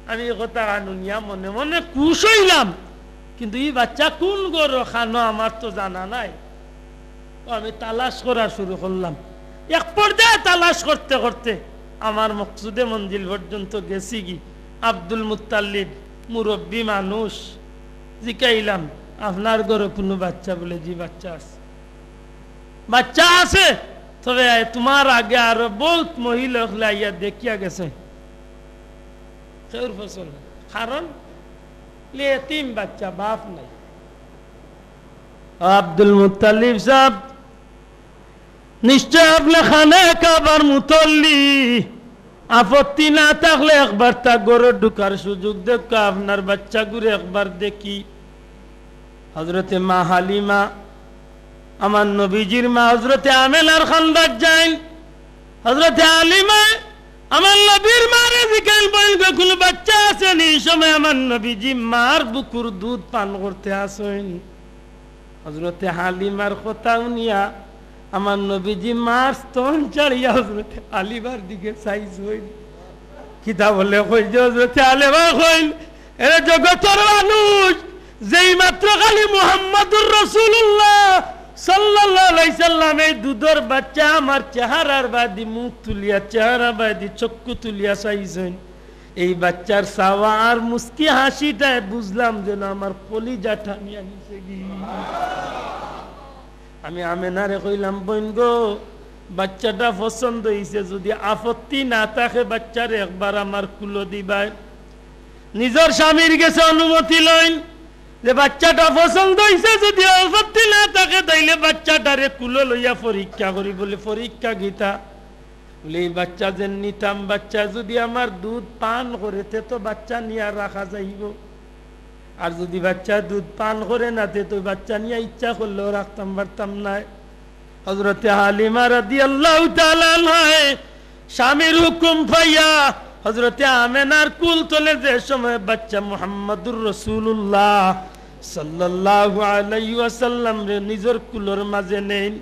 "আমি ই কথা হুনিয়া মনে মনে খুশ অইলাম, কিন্তু ই বাচ্চা কুন ঘরো খানো আমার তো জানা নাই।" তো আমি তালাশ করা শুরু করলাম। এক পর্যায়ে তালাশ করতে করতে আমার মকসুদে মঞ্জিল পর্যন্ত গেছিগি। আব্দুল মুত্তালিব মুরব্বি মানুষ, জিকাইলাম, "আপনার ঘরো কুনু বাচ্চা?" বলে, "জি, বাচ্চা আছে।" "বাচ্চা আছে? তবে তুমার আগে আরো বউত মহিলা অকলে আইয়া দেখিয়া গেছে, কেউর পছন্দ নাই। কারণ এতিম বাচ্চা, বাপ নাই।" আব্দুল মুত্তালিব সাব, নিশ্চয় আপনে খানায়ে কাবার মুতল্লি, আপত্তি না থাকলে একবার তা ঘরো ঢুকার সুযোগ দেউক্কা, আপনার বাচ্চাগুরে একবার দেখি। হজরতে মা হালিমা, আমার নবীজির মা, হজরতে আমেনার খান্দাত যাইন। হজরতে হালিমায় আমার নবীর মারে জিকাইন, "বইন গো, কুনু বাচ্চা আছে নি?" ই সময় আমার নবীজি মার বুকুর দুধ পান করতে আছইন। হজরতে হালিমার কথা হুনিয়া আমার নবীজি মার স্তন ছাড়িয়া হজরতে হালিমার দিকে চাইছইন। কিতা বলে কইন যে হজরতে হালিমায় কইন, "এরে জগতর মানুষ, যেই মাত্র খালি মুহাম্মাদুর রাসূলুল্লাহ সাল্লাল্লাহু আলাইহি সাল্লাম এই দুধর বাচ্চা আমার চেহারার বাদি মুখ তুলিয়া, চেহারা বাদি চক্ষু তুলিয়া চাইছইন, এই বাচ্চার চাওয়া আর মুস্কি হাসিটায় বুঝলাম যেন আমার কলিজা টানিয়া নিছে গি।" আমি আমেনারে কইলাম, "বইন গো, বাচ্চাটা পছন্দ অইছে, যুদি আপত্তি না থাকে বাচ্চারে একবার আমার কুলো দিবায়।" নিজর স্বামীর গেছে অনুমতি লইন যে বাচ্চাটা পছন্দ অইছে, যুদি আপত্তি না থাকে তাইলে বাচ্চাটারে কুলো লইয়া পরীক্ষা করি। বলে, "পরীক্ষা কিতা?" বলে, "এই বাচ্চা যে নিতাম, বাচ্চা যুদি আমার দুধ পান করে, তে তো বাচ্চা নিয়া রাখা যাইবো। আর যুদি বাচ্চা দুধ পান করে না, তে তো বাচ্চা নিয়া ইচ্ছা করলেও রাখতাম পারতাম নায়।" হজরতে হালিমা রাদিয়াল্লাহু তাআলা আনহায় স্বামীর হুকুম পাইয়া হজরতে আমেনার কুল তলে যে সময় বাচ্চা মুহাম্মাদুর রাসূলুল্লাহ সাল্লাল্লাহু আলাইহি ওয়াসাল্লামরে নিজর কুলর মাঝে নেইন,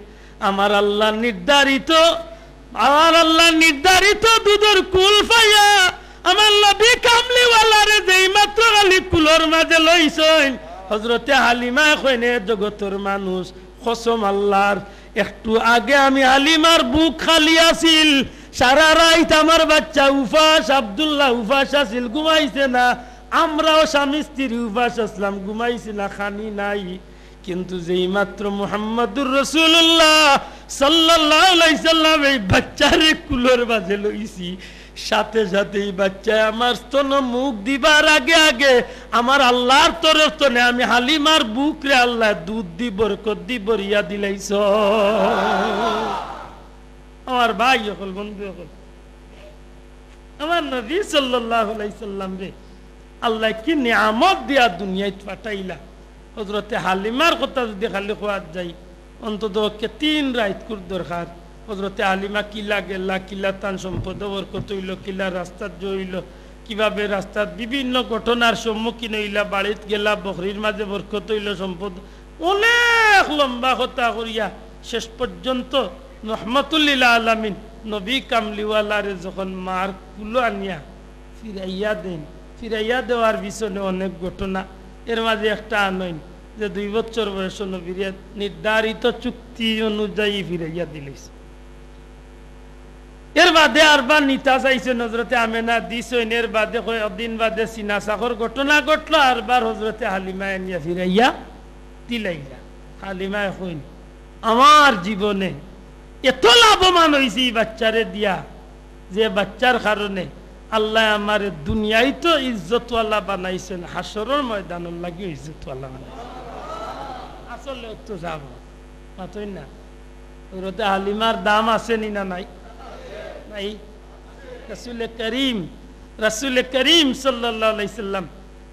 আমার আল্লাহ নির্ধারিত, আমার আল্লাহ নির্ধারিত দুধর কুল পাইয়া আমার নবী কামলিওয়ালারে যেই মাত্র খালি কুলর মাঝে লইছইন, হজরতে হালিমায় কইন, "এ জগতর মানুষ, কসম আল্লাহর, একটু আগে আমি হালিমার বুক খালি আছিল, সারা রাইত আমার বাচ্চা উপাস, আব্দুল্লাহ উপাস আছিল, ঘুমাইছে না, আমরাও স্বামী স্ত্রী উপাস আছলাম, ঘুমাইছি না, খানি নাই।" কিন্তু যেই মাত্র মুহাম্মাদুর রাসূলুল্লাহ সাল্লাল্লাহু আলাইহি সাল্লাম এই বাচ্চারে কুলর মাঝে লইছি, সাথে সাথে এই বাচ্চায় আমার স্তন মুখ দিবার আগে আগে আমার আল্লাহর তরফ তনে আমি হালিমার বুকরে আল্লাহ দুধ দি বরকত দি ভরিয়া দিলাইছ। আমার ভাই অকল, বন্ধু অকল, আমার নবী সাল্লাল্লাহু আলাইহি সাল্লামরে আল্লাহ কি নিয়ামত দিয়া দুনিয়াত পাঠাইলা। হযরতে হালিমার কথা যদি খালি কওয়াত যাই, অন্তত পক্ষে তিন রাইত কুর দরকার। হযরতে হালিমা কিলা গেলা, কিলা তান সম্পদ বরকত অইল, কিলা রাস্তাত জইল, কিভাবে রাস্তাত বিভিন্ন ঘটনার সম্মুখীন অইলা, বাড়িত গেলা, বকরির মাঝে বরকত অইল, সম্পদ, অনেক লম্বা কথা করিয়া শেষ পর্যন্ত রহমাতুল্লিল আলামিন নবী কামলিওয়ালারে যখন মার কুলো আনিয়া ফিরাইয়া দেন, ফিরাইয়া দেওয়ার পিছনে অনেক ঘটনা। এর মাঝে একটা আনইন যে দুই বছর বয়স নবীরে নির্ধারিত চুক্তি অনুযায়ী ফিরাইয়া দিলাইছে। এর বাদে আরবার নিতা চাইছে হযরতে আমেনা দিছইন, এর বাদে কয়েকদিন বাদে সিনা চাকর ঘটনা ঘটলো, আরবার হযরতে হালিমায় আনিয়া ফিরাইয়া দিলাইলা। হালিমায় কইন, আমার জীবনে এত লাভবান অইছি এই বাচ্চারে দিয়া, যে বাচ্চার কারণে আল্লাহ আমারে দুনিয়াইত ইজ্জতওয়ালা বানাইছেন, হাশরর ময়দানর লাগিও ইজ্জতওয়ালা বানাইছেন। আসলে তো যাব, মাতই না। হযরতে হালিমার দাম আছে নি না নাই? নাই। রাসূলে করিম, রাসূলে করিম সাল্লাল্লাহু আলাইহি সাল্লাম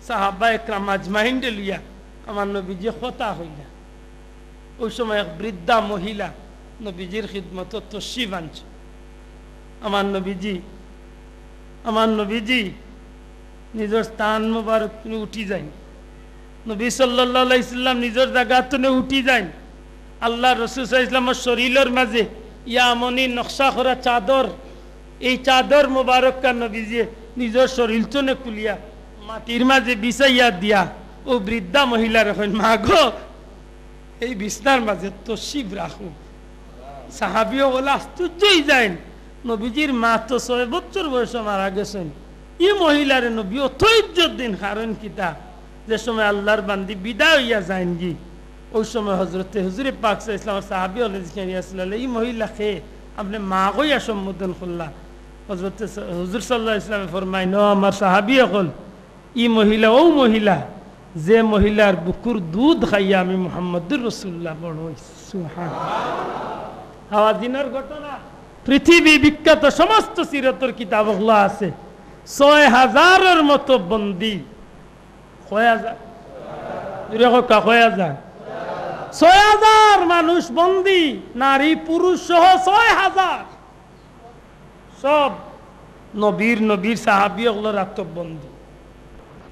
সাহাবা একরাম আজমাইনরে লইয়া আমার নবীজি কথা কইলা। ওই সময় এক বৃদ্ধা মহিলা নবীজির খিদমতো তশরিফ আনছে। আমার নবীজি, আমার নবীজি নিজর স্থান মোবারক তনে উঠি যাইন। নবী সাল্লাল্লাহু আলাইহি সাল্লাম নিজর জাগা তনে উঠি যাইন। আল্লাহর রাসূল সাল্লাল্লাহু আলাইহি সাল্লামর শরীলর মাঝে ইয়ামনি নকশা করা চাদর, এই চাদর মোবারকখান নবীজিয়ে নিজর শরীল তনে খুলিয়া মাটির মাঝে বিছাইয়া দিয়া অউ বৃদ্ধা মহিলারে কইন, মা গো, এই বিছনার মাঝে তশরিফ রাখো। সাহাবী অকল আশ্চর্য অই যাইন, নবীজির মা তো ছয় বছর বয়সো মারা গেছইন, ই মহিলারে নবী অত ইজ্জত দেইন, কারণ কিতা? যে সময় আল্লাহর বান্দি বিদায় অইয়া যাইনগি, ওই সময় হযরতে হুজুরে পাক সাল্লাল্লাহু আলাইহি ওয়াসাল্লাম সাহাবী অকলে জিকাইন, ইয়া রাসূলুল্লাহ, ই মহিলা কে? আপনে মা কইয়া সম্বোধন করলা। হযরতে স-, হুজুর সাল্লাল্লাহু আলাইহি ওয়াসাল্লামে ফরমাইন, ও আমার সাহাবী অকল, ই মহিলা অউ মহিলা, যে মহিলার বুকুর দুধ খাইয়া আমি মুহাম্মাদুর রাসূলুল্লাহ বড় অইছি। সুবহানাল্লাহ। হাওয়াজিনর ঘটনা পৃথিবী বিখ্যাত, সমস্ত সিরতর কিতাব অকলো আছে। ছয় হাজারর মতো বন্দী। কয় হাজার? জুরে কউক্কা, কয় হাজার? ছয় হাজার মানুষ বন্দী, নারী পুরুষ সহ ছয় হাজার। সব নবীর, নবীর সাহাবী অকলর আতো বন্দী।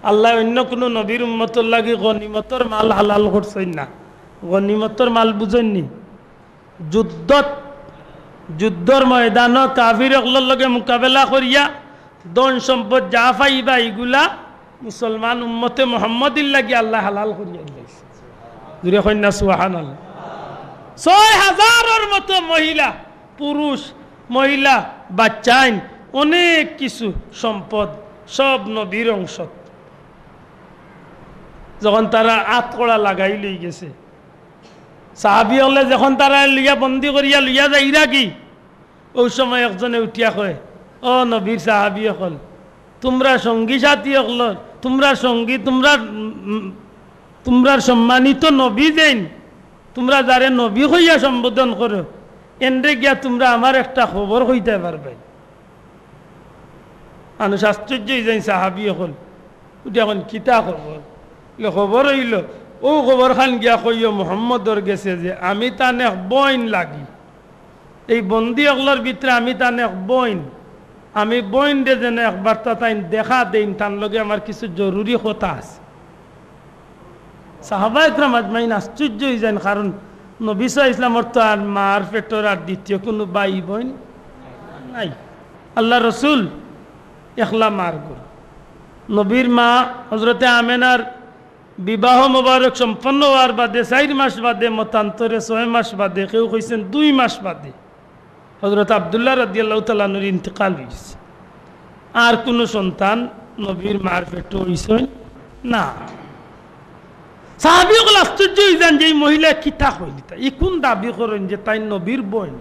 আল্লায় অইন্য কুনু নবীর উম্মতর লাগি গনিমতর মাল হালাল করছইন না। গনিমতর মাল বুঝইন নি? যুদ্ধত, যুদ্ধর ময়দানো কাফির অকলর লগে মোকাবেলা করিয়া ধন সম্পদ যা পাইবা ইগুলা মুসলমান উম্মতে মুহাম্মদীর লাগি আল্লায় হালাল করিয়া দিলাইছে। জুরে কইন না সুবহানাল্লাহ। ছয় হাজারর মতো মহিলা, পুরুষ, মহিলা, বাচ্চাইন, অনেক কিছু সম্পদ, সব নবীর অংশ। যখন তারা আতকড়া লাগাই লই গেছে, সাহাবী অকলে যখন তারা লইয়া বন্দী করিয়া লইয়া যাইরাগি, ওই সময় একজনে উঠিয়া কয়, ও নবীর সাহাবী অকল, তুমরা সঙ্গী সাথী অকলর, তুমরা সঙ্গী, তুমরা, উম, তুমরার সম্মানিত নবী যেইন, তুমরা যারে নবী কইয়া সম্বোধন করো, এনরে গিয়া তুমরা আমার একটা খবর কইতায় পারবায়। মানুষ আশ্চর্য অই যাইন, সাহাবী অকল। উঠি কইন, কিতা খবর? বলে, খবর অইলো, অউ খবরখান গিয়া কইও মুহাম্মদর গেছে যে আমি তান এক বইন লাগি। এই বন্দী অকলর ভিতরে আমি তান এক বইন। আমি বইনরে যেন একবার তা তাইন দেখা দেইন, তান লগে আমার কিছু জরুরি কথা আছে। সাহাবা একরাম আজমাইন আশ্চর্য অই যাইন, কারণ নবী সাল্লাল্লাহু আলাইহি ওয়াসাল্লামর তো আর মার পেটর আর দ্বিতীয় কুনু ভাই বইন নাই। আল্লাহর রসুল একলা মার ঘর। নবীর মা হযরতে আমেনার বিবাহ মোবারক সম্পন্ন অওয়ার বাদে চাইর মাস বাদে, মতান্তরে ছয় মাস বাদে, কেউ কইছেন দুই মাস বাদে, হযরত আব্দুল্লাহ রাদিয়াল্লাহু তাআলা আনহুর ইন্তেকাল অইছে। আর কুনু সন্তান নবীর মার পেটো অইছইন না। সাহাবী অকল আশ্চর্য অইযান যে ই মহিলায় কিতা কইলিতা, ই কুন দাবি করইন যে তাইন নবীর বইন।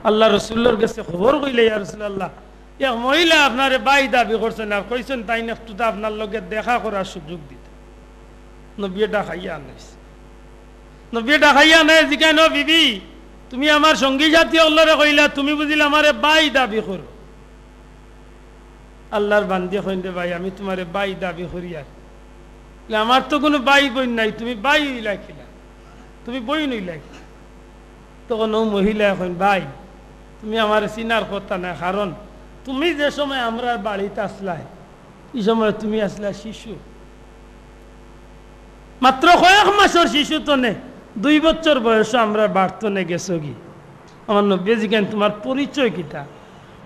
আল্লার রসুলর গেছে খবর কইলে, "ইয়া রাসুলাল্লাহ, এক মহিলায় আপনারে ভাই দাবি করছইন আর কইছইন তাইন একটু তা আপনার লগে দেখা করার সুযোগ দিতা।" নবীয়ে ডাকাইয়া আনাইছে। নবীয়ে ডাকাইয়া আনাইয়া জিকাইন, "ও বিবি, তুমি আমার সঙ্গী সাথী অকলরে কইলা, তুমি বুঝিলা আমারে ভাই দাবি করো।" আল্লার বান্দি কইন, "রে ভাই, আমি তুমারে ভাই দাবি করি আর বলে, আমার তো কুনু ভাই বইন নাই, তুমি ভাই অইলা কিলা, তুমি বইন অইলা কিলা?" তখন অউ মহিলায় কইন, "ভাই, তুমি আমারে চিনার কথা নায়, কারণ তুমি যে সময় আমরার বাড়িত আছলায়, ই সময় তুমি আছলায় শিশু, মাত্র কয়েক মাসর শিশু তনে, দুই বছর বয়সো আমরার বাড়ি তনে গেছোগি।" আমার নবীয়ে জিকাইন, "তুমার পরিচয় কিতা?"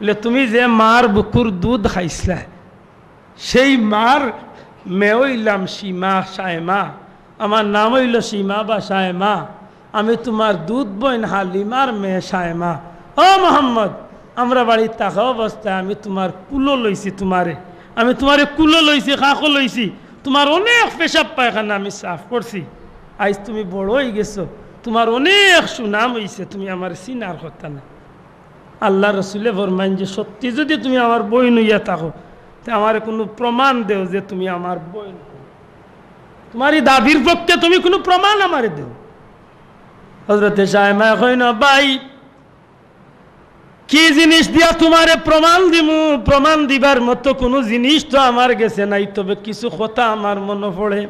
বলে, "তুমি যে মার বুকুর দুধ খাইছলায়, সেই মার মেয়ে অইলাম সীমা, সায়মা। আমার নাম অইলো সীমা বা সায়মা। আমি তুমার দুধ বইন হালিমার মেয়ে সায়মা। ও মোহাম্মদ, আমরার বাড়িত থাকা অবস্থায় আমি তুমার কুলো লইছি তুমারে। আমি তুমারে কুলো লইছি, খাকো লইছি। তুমার অনেক পেশাব পায়খানা আমি সাফ করছি। আইজ তুমি বড় অইগেছো, তুমার অনেক সুনাম অইছে, তুমি আমারে চিনার কথা নায়।" আল্লার রসুলে ফরমাইন যে, "সত্যি যুদি তুমি আমার বইন অইয়া থাকো, তে আমারে কুনু প্রমাণ দেও যে তুমি আমার বইন। তুমার ই দাবির পক্ষে তুমি কুনু প্রমাণ আমারে দেও।" হজরতে সায়মায় কইন, "ভাই, কি জিনিস দিয়া তুমারে প্রমাণ দিমু? প্রমাণ দিবার মতো কুনু জিনিস তো আমার গেছে নাই, তবে কিছু কথা আমার মনো পড়ে।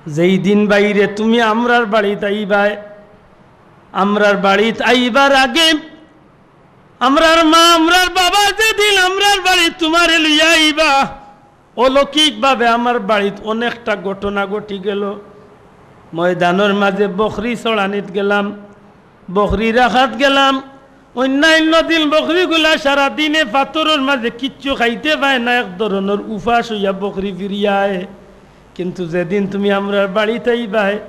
যেই দিন বাইরে তুমি আমরার বাড়িত আইবায়, আমরার বাড়িত আইবার আগে আমরার মা, আমরার বাবা যেদিন আমরার বাড়িত তুমারে লইয়া আইবা, অলৌকিকভাবে আমার বাড়িত অনেকটা ঘটনা ঘটি গেলো। ময়দানর মাঝে বকরি চড়ানিত গেলাম, বকরি রাখাত গেলাম। অইন্যাইন্য দিন বকরিগুলা সারা দিনে পাথরর মাঝে কিচ্ছু খাইতে পায় না, এক ধরনর উপাস অইয়া বকরি ফিরিয়া আয়। কিন্তু যেদিন তুমি আমরার বাড়িত আইবায়,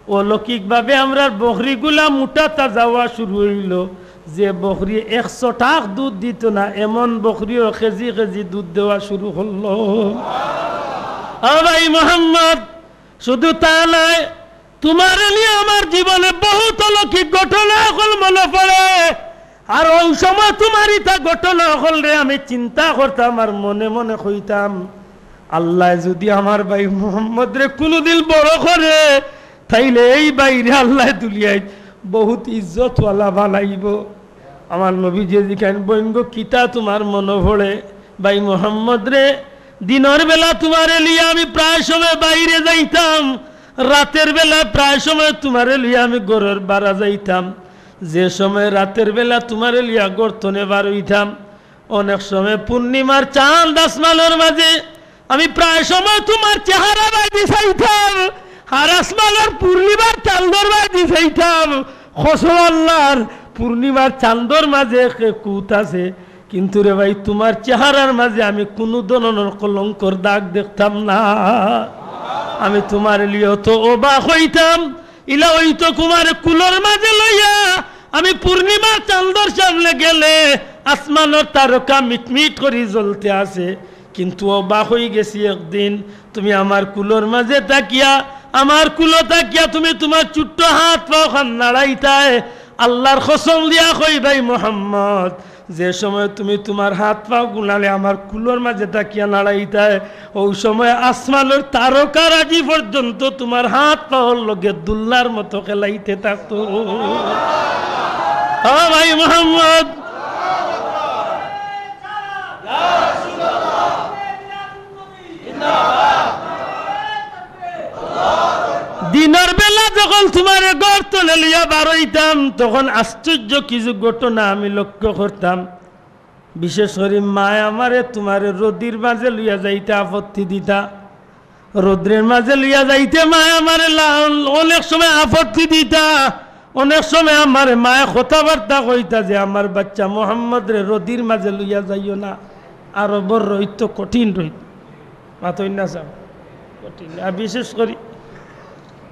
অলৌকিকভাবে আমরার বকরিগুলা মুটা তাজা অওয়া শুরু অইলো। যে বকরি এক ছটাক দুধ দিতো না, এমন বকরিও কেজি কেজি দুধ দেওয়া শুরু করলো।" ও ভাই মোহাম্মদ, শুধু তা নায়, তুমারে নিয়া আমার জীবনে বহুত অলৌকিক ঘটনা অকল মনো পড়ে। আর অউ সময় তুমার ইতা ঘটনা অকলরে আমি চিন্তা করতাম আর মনে মনে কইতাম, "আল্লায় যুদি আমার ভাই মোহাম্মদরে কুনুদিন বড় করে, তাইলে এই ভাইরে আল্লায় দুনিয়াত বহুত ইজ্জতওয়ালা বানাইবো।" আমার নবীজিয়ে জিকাইন, "বইন গো, কিতা তুমার মনো পড়ে?" "ভাই মোহাম্মদরে, দিনর বেলা তুমারে লইয়া আমি প্রায় সময় বাইরে যাইতাম, রাতের বেলা প্রায় সময় তুমারে লইয়া আমি ঘরর বারা যাইতাম। যে সময় রাতের বেলা তুমারে লইয়া ঘর তনে বার অইতাম, অনেক সময় পূর্ণিমার চান্দ আসমানর মাঝে আমি প্রায় সময় তুমার চেহারা বায়দি চাইতাম, আর আসমানর পূর্ণিমার চান্দর বায়দি চাইতাম। কসম আল্লার, পূর্ণিমার চান্দর মাঝে এক কুত আছে, কিন্তু রে ভাই, তুমার চেহারার মাঝে আমি কুনু ধরনর কলঙ্কর দাগ দেখতাম না। আমি তুমারে লইয়া অত অবাক অইতাম, ইলা অইতো তুমারে কুলর মাঝে লইয়া আমি পূর্ণিমার চান্দর সামনে গেলে আসমানর তারকা মিটমিট করি জ্বলতে আছে, কিন্তু অবাক অইগেছি একদিন তুমি আমার কুলর মাঝে থাকিয়া, আমার কুলো থাকিয়া তুমি তুমার ছোট্ট হাত পাও খান নাড়াইতায়। আল্লার কসম দিয়া কই ভাই মোহাম্মদ, যে সময় তুমি তুমার হাত পাও গুনালে আমার কুলর মাঝে থাকিয়া নাড়াইতায়, অউ সময় আসমানর তারকারাজি পর্যন্ত তুমার হাত পাওর লগে দুলনার মতো খেলাইতে থাকতো। ও ভাই মোহাম্মদ, দিনর বেলা যখন তুমারে ঘর তনে লইয়া বার অইতাম, তখন আশ্চর্য কিছু ঘটনা আমি লক্ষ্য করতাম। বিশেষ করি মায় আমারে তুমারে রোদির মাঝে লইয়া যাইতে আপত্তি দিতা, রোদ্রের মাঝে লইয়া যাইতে মায় আমারে লা-, অনেক সময় আপত্তি দিতা, অনেক সময় আমারে মায় কথাবার্তা কইতা যে আমার বাচ্চা মোহাম্মদরে রোদির মাঝে লইয়া যাইও না, আরবর রইদ তো কঠিন রইদ, মাতইন না সাব, কঠিন। আর বিশেষ করি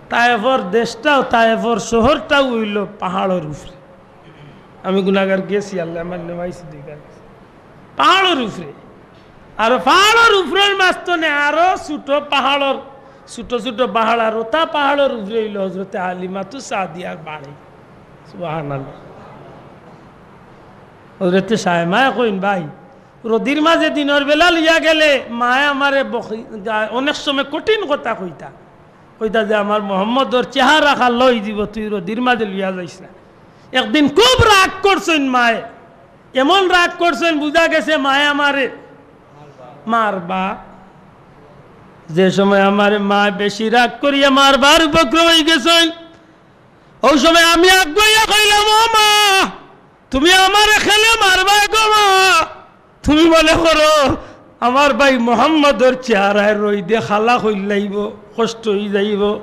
তায়েফর দেশটাও, তায়েফর শহরটাও অইলো পাহাড়র উপরে। আমি গুনাগার গেছি, আল্লায় আমার নেওয়াইছে দুইবার গেছি। পাহাড়র উপরে। আর পাহাড়র উপরর মাঝখানে আরো ছোট পাহাড়র, ছোট ছোট পাহাড়, আর ওটা পাহাড়র উপরে অইলো হজরতে হালিমাতু সাদিয়ার বাড়ি। সুবহানাল্লাহ। হজরতে সায়মায় কইন, "ভাই, রোদির মাঝে দিনর বেলা লইয়া গেলে মায় আমারে বকি-, অনেক সময় কঠিন কথা কইতা।" কইতা যে, "আমার মোহাম্মদর চেহারা কালো অইযিবো, তুই রোদির মাঝে লইয়া যাইস না।" একদিন খুব রাগ করছইন মায়, এমন রাগ করছইন, বুঝা গেছে মায় আমারে মারবা। যে সময় আমারে মায় বেশি রাগ করিয়া মারবার উপক্রম অইগেছইন, অউ সময় আমি আগুয়াইয়া কইলাম, "ও মা, তুমি আমারে কেনে মারবায় গো মা? তুমি মনে করো আমার ভাই মোহাম্মদর চেহারায় রইদে কালা করিলাইবো, কষ্ট অইযাইবো,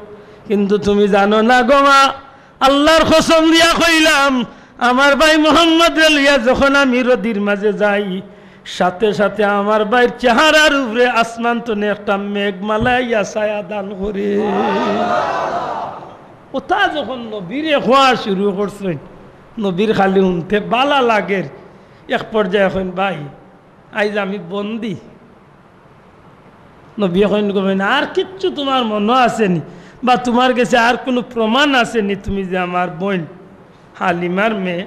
কিন্তু তুমি জানো না গো মা, আল্লার কসম দিয়া কইলাম, আমার ভাই মোহাম্মদরে লইয়া যখন আমি রোদির মাঝে যাই, সাথে সাথে আমার ভাইর চেহারার উপরে আসমান তনে একটা মেঘমালা আইয়া ছায়া দান করে।" ওটা যখন নবীরে কওয়া শুরু করছইন, নবীর খালি হুনতে বালা লাগের। এক পর্যায়ে কইন, "ভাই, আইজ আমি বন্দি।" নবীয়ে কইন, "গো বইন, আর কিচ্ছু তুমার মনো আছেনি, বা তুমার গেছে আর কুনু প্রমাণ আছেনি, তুমি যে আমার বইন হালিমার মেয়ে?"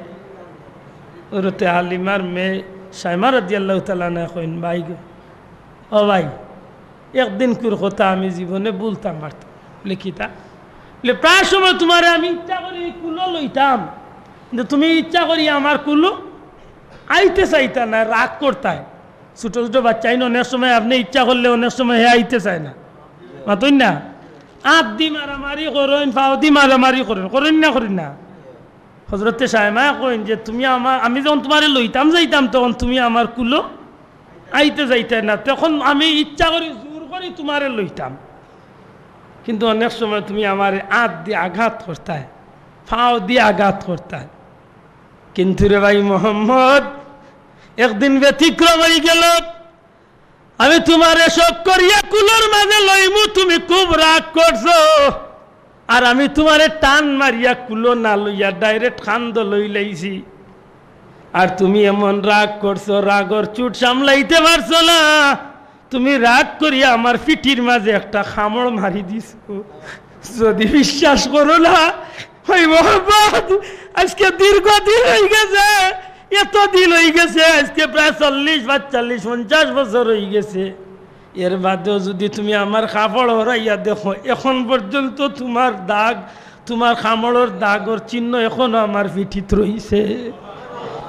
হজরতে হালিমার মেয়ে সায়মা রাদিয়াল্লাহু তাআলা আনহা কইন, "ভাই গো, ও ভাই, একদিনকুর কথা আমি জীবনে ভুলতাম পারতাম না।" বলে, "কিতা?" বলে, "প্রায় সময় তুমারে আমি ইচ্ছা করি কুলো লইতাম, কিন্তু তুমি ইচ্ছা করি আমার কুলো আইতে চাইতা না, রাগ করতায়।" ছোট ছোট বাচ্চাইন অনেক সময় আপনে ইচ্ছা করলে অনেক সময় হে আইতে চায় না, মাতইন না? আত দি মারামারি করইন, পাও দি মারামারি করইন, করইন না, করইন না? হজরতে সায়মায় কইন যে, "তুমি আমার, আমি যখন তুমারে লইতাম যাইতাম, তখন তুমি আমার কুলো আইতে যাইতায় না, তখন আমি ইচ্ছা করি জোর করি তুমারে লইতাম, কিন্তু অনেক সময় তুমি আমারে আত দি আঘাত করতায়, পাও দি আঘাত করতায়।" কিন্তু রে ভাই মোহাম্মদ, একদিন ব্যতিক্রম অইগেলো। আমি তুমারে শখ করিয়া কুলর মাঝে লইমু, তুমি খুব রাগ করছো, আর আমি তুমারে টান মারিয়া কুলো না লইয়া direct কান্দো লইলাইছি। আর তুমি এমন রাগ করছো, রাগর চুট সামলাইতে পারছো না, তুমি রাগ করিয়া আমার পিঠির মাঝে একটা কামড় মারি দিছো। যদি বিশ্বাস করো না, ওই মোহাম্মদ, আজকে দীর্ঘদিন অইগেছে, এত দিন অইগেছে, আজকে প্রায় চল্লিশ, পাঁচচল্লিশ, পঞ্চাশ বছর অইগেছে। এর বাদেও যদি তুমি আমার কাপড় হরাইয়া দেখো, এখন পর্যন্ত তুমার দাগ, তুমার কামড়র দাগর চিহ্ন এখনো আমার পিঠিত রইছে।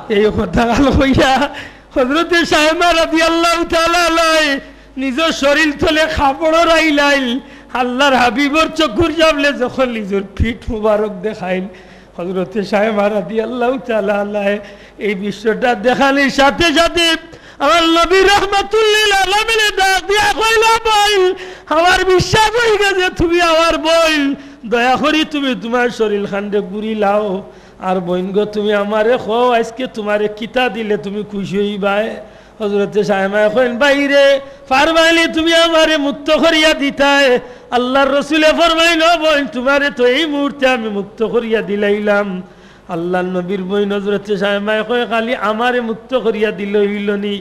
এই কথা কাল কইয়া হজরতে সায়মা রাদিয়াল্লাহু তাআলা আনহা নিজর শরীল তলে কাপড় হরাইলাইল। আল্লার হাবিবর চকুর সামনে যখন নিজর পিঠ মুবারক দেখাইল, হজরতে সায়মা রাদিয়াল্লাহু তাআলা আনহা এই দৃশ্যটা দেখানির সাথে সাথে আমার নবী রাহমাতুল্লিল আলামিনে ডাক দিয়া কইলা, "বইন, আমার বিশ্বাস অইগেছে তুমি আমার বইন, দয়া করি তুমি তুমার শরীল খান্ডে ঘুরি লাও। আর বইন গো, তুমি আমারে কও, আজকে তুমারে কিতা দিলে তুমি খুশি অইবায়?" হজরতে সায়মায় কইন, "ভাইরে, পারবায়নি তুমি আমারে মুক্ত করিয়া দিতায়?" আল্লার রসুলে ফরমাইন, "ও বইন, তুমারে তো এই মুহূর্তে আমি মুক্ত করিয়া দিলাইলাম।" আল্লার নবীর বইন হজরতে সায়মায় কয়, "খালি আমারে মুক্ত করিয়া দিলে অইলো নি?"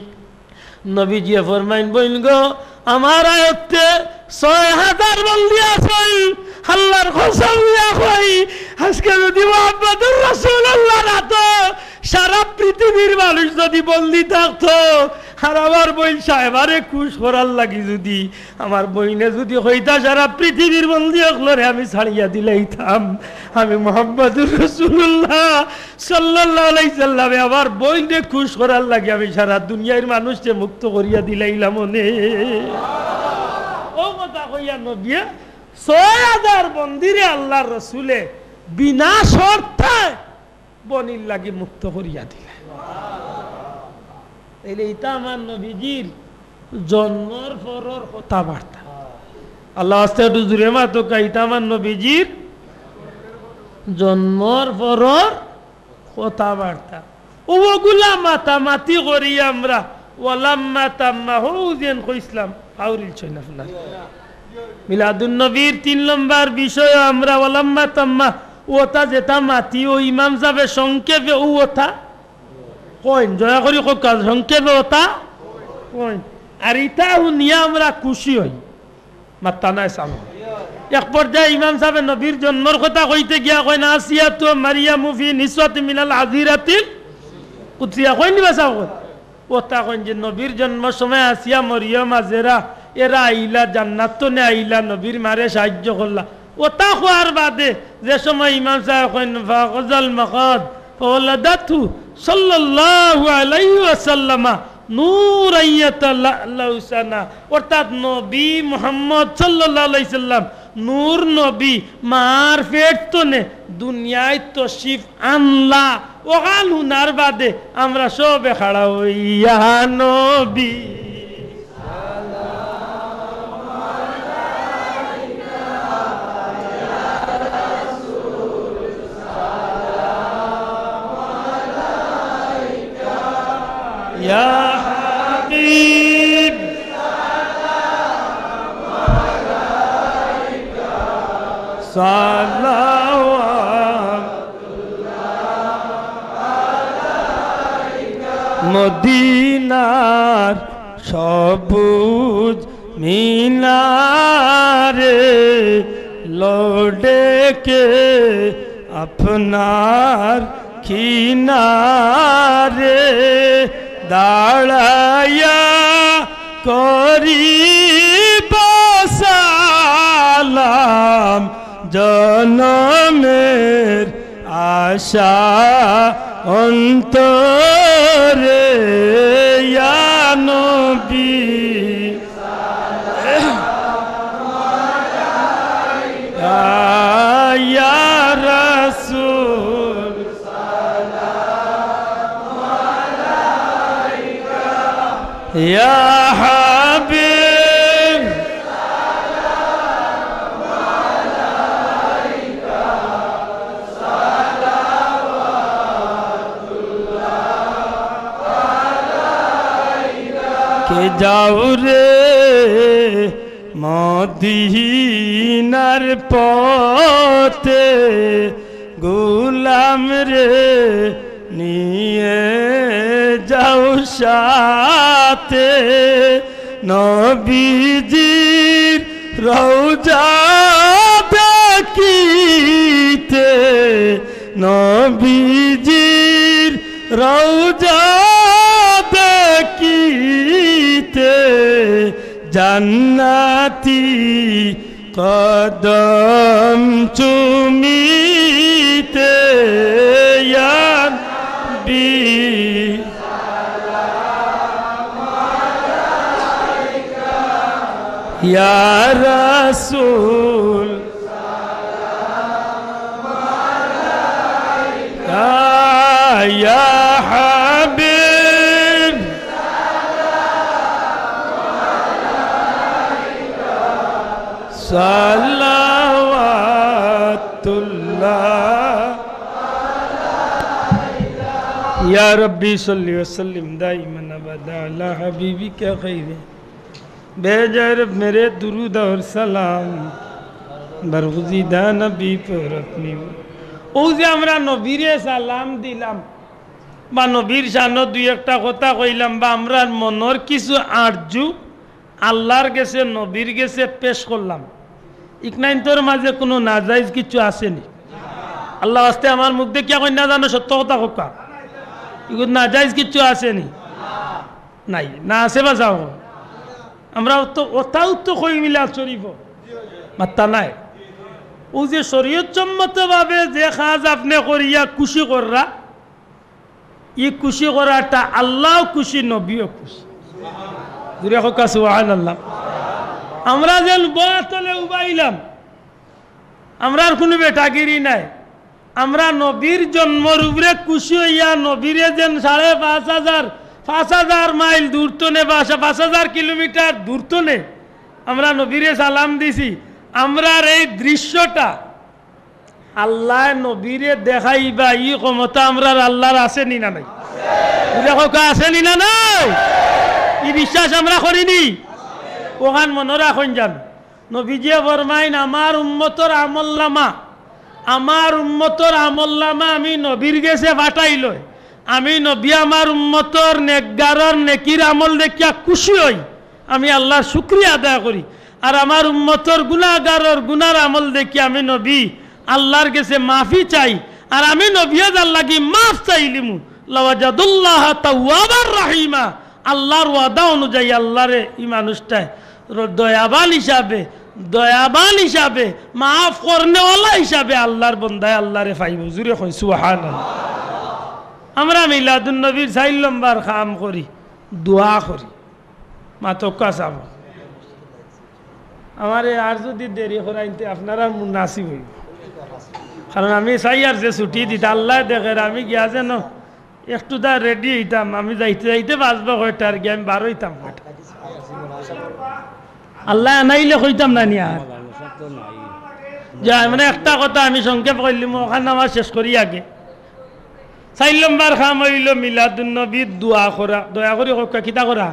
নবীজিয়ে ফরমাইন, "বইন গো, আমার আয়ত্তে ছয় হাজার বন্দি আছইন, আল্লার কসম দিয়া কই, আজকে যদি মুহাম্মদুর রাসূলুল্লাহর আতো সারা পৃথিবীর মানুষ যদি বন্দি থাকতো, আর আমার বইন সায়মারে খুশ করার লাগি যদি আমার বইনে যদি কইতা, সারা পৃথিবীর বন্দি অকলরে আমি ছাড়িয়া দিলাইতাম, আমি মুহাম্মদুর রাসূলুল্লাহ সাল্লাল্লাহু আলাইহি সাল্লামে আমার বইনরে খুশ করার লাগি আমি সারা দুনিয়ার মানুষরে মুক্ত করিয়া দিলাইলাম অনে।" ও কথা কইয়া নবিয়ে ছয় হাজার বন্দিরে আল্লার রসুলে বিনা শর্তে বনির লাগি মুক্ত করিয়া দিলা। তাইলে ইতা আমার নবীজির জন্মর পরর কথাবার্তা। আল্লাহ আস্তে একটু জুরে মাতোক্কা, ইতা আমার নবীজির জন্মর পরর কথাবার্তা। অগুলা মাতামাতি করি আমরা, ওয়ালাম্মা তাম্মা, হউ যেন কইছলাম, আউরিল ছয় না ফুলা। মিলাদুন নবীর তিন নম্বর বিষয় আমরা ওয়ালাম্মা তাম্মা, অতা যেতা মাতি অউ ইমাম সাবে সংক্ষেপে অউ অতা কইন, দয়া করি কউক্কা, সংক্ষেপে অতা কইন। আর ইতা হুনিয়া আমরা খুশি অই। মাত্তা নাই সামনে। এক পর্যায়ে ইমাম সাবে নবীর জন্মর কথা কইতে গিয়া কইন, "আসিয়াতু মারিয়ামু ফি নিসওয়াতি মিনাল আজিরাতিল কুদসিয়া।" কইন নি বা সাব কইন? অতা কইন যে নবীর জন্মর সময় আসিয়া, মরিয়ম, আজেরা, এরা আইলা, জান্নাত তনে আইলা, নবীর মারে সাহায্য করলা। অতা কওয়ার বাদে যে সময় ইমাম সাবে কইন, "ফাআখাযাল মাখাদ ফাওয়ালাদাতহু সাল্লাল্লাহু আলাইহি ওয়াসাল্লামা নূরান ইয়াতালাআলাউ সানা", অর্থাৎ নবী মুহাম্মদ সাল্লাল্লাহু আলাইহি সাল্লাম নূর নবী মার পেট তনে দুনিয়াত তশরিফ আনলা। অখান হুনার বাদে আমরা সবে খাড়া অই, "ইয়া নবী।" ইয়া হাবিব, সালাওয়াত। মদিনার সবুজ মিনারে লো ডেকে আপনার কিনারে দাঁড়াইয়া করিব সালাম, জনমের আশা অন্তরে, ইয়া নবী, ইয়া রাসূল, ইয়া হাবিব। কে যাও রে মদিনার পথে, গোলাম রে নিয়ে যাও সাথে। নবীজির রওজা দেখিতে, নবীজির রওজা দেখিতে, জান্নাতি কদম চুমিতে, ইয়া নবী, ইয়া রাসূল, ইয়া হাবিব, সালাওয়াতুল্লাহ। ইয়া রাব্বি সাল্লি ওয়া সাল্লিম দাইমান আবাদা আলা হাবিবিকা খাইরে। বেজার মেরে দুরুদ আর সালাম, বরগুজিদা নবী পর আপনি। অউ যে আমরা নবীরে সালাম দিলাম, বা নবীর শানো দুই একটা কথা কইলাম, বা আমরার মনর কিছু আরজু আল্লার গেছে, নবীর গেছে পেশ করলাম, ইকনাইন্তর মাঝে কুনু নাজাইজ কিচ্ছু আছে নি? আল্লার ওয়াস্তে আমার মুখ দেখিয়া কইন না জানো, সত্য কথা কউক্কা। ইগুত নাজাইজ কিচ্ছু আছে নি? নাই, না আছে বা যাও। আমরা তো ওটাও তো কই মিলাদ শরীফ, মাত্তা নাই। অউ যে শরীয়ত সম্মত ভাবে যে কাজ আপনে করিয়া খুশি কররা, ই খুশি করাটা আল্লাও খুশি, নবীও খুশি। জুরে কউক্কা সুবহানাল্লাহ। আমরা যেন বয়াতলে উবাইলাম, আমরার কুনু বেটাগিরি নাই। আমরা নবীর জন্মর উপরে খুশি অইয়া নবীরে যেন সাড়ে পাঁচ হাজার, পাঁচ হাজার মাইল দূর তনে বা পাঁচ হাজার কিলোমিটার দূর তনে আমরা নবীরে সালাম দিছি। আমরার এই দৃশ্যটা আল্লায় নবীরে দেখাইবা, ই ক্ষমতা আমরার আল্লার আছে নি না নাই? জুরে কউক্কা, আছে নি না নাই? ই বিশ্বাস আমরা করি নি? অখান মনো রাখইন যান। নবীজিয়ে ফরমাইন, "আমার উম্মতর আমলনামা, আমার উম্মতর আমলনামা আমি নবীর গেছে পাঠাইলই। আমি নবী আমার উম্মতর নেকগারর নেকির আমল দেখিয়া খুশি অই। আমি আল্লাহর শুকরিয়া আদায় করি। আর আমার উম্মতর গুনাহগারর গুনার আমল দেখি আমি নবী আল্লাহর গেছে মাফি চাই। আর আমি নবীয়ে যার লাগি মাফ চাইলিমু, লাওয়াজাদুল্লাহ তাওয়াবার রাহিমা। আল্লাহর ওয়াদা অনুযায়ী আল্লাহরে ই মানুষটায় র-, দয়াবান হিসাবে, দয়াবান হিসাবে, মাফ করনেওয়ালা হিসাবে আল্লাহর বন্দায় আল্লাহরে পাইবো। জুরে কই সুবহানাল্লাহ। আমরা মিলাদুন নবীর চাইর লম্বর কাম করি, দোয়া করি। মাতউক্কা সাব। আমারে আর যুদি দেরি করাইন তে আপনারার মুনাসিব অইবো। কারণ আমি চাই আর যে ছুটি দিতা, আল্লায় দেখের আমি গিয়া যেন একটু দা রেডি অইতাম, আমি যাইতে যাইতে বাজবো কয়টার গিয়া আমি বারইতাম কয়টা। আল্লায় আনাইলে কইতাম না নি আর। যা, মানে একটা কথা আমি সংক্ষেপ কইলিমু, অখান আমার শেষ করি আগে। চাইর লম্বর কাম অইলো মিলাদুন নবীর দোয়া করা। দয়া করি কউক্কা, কিতা করা?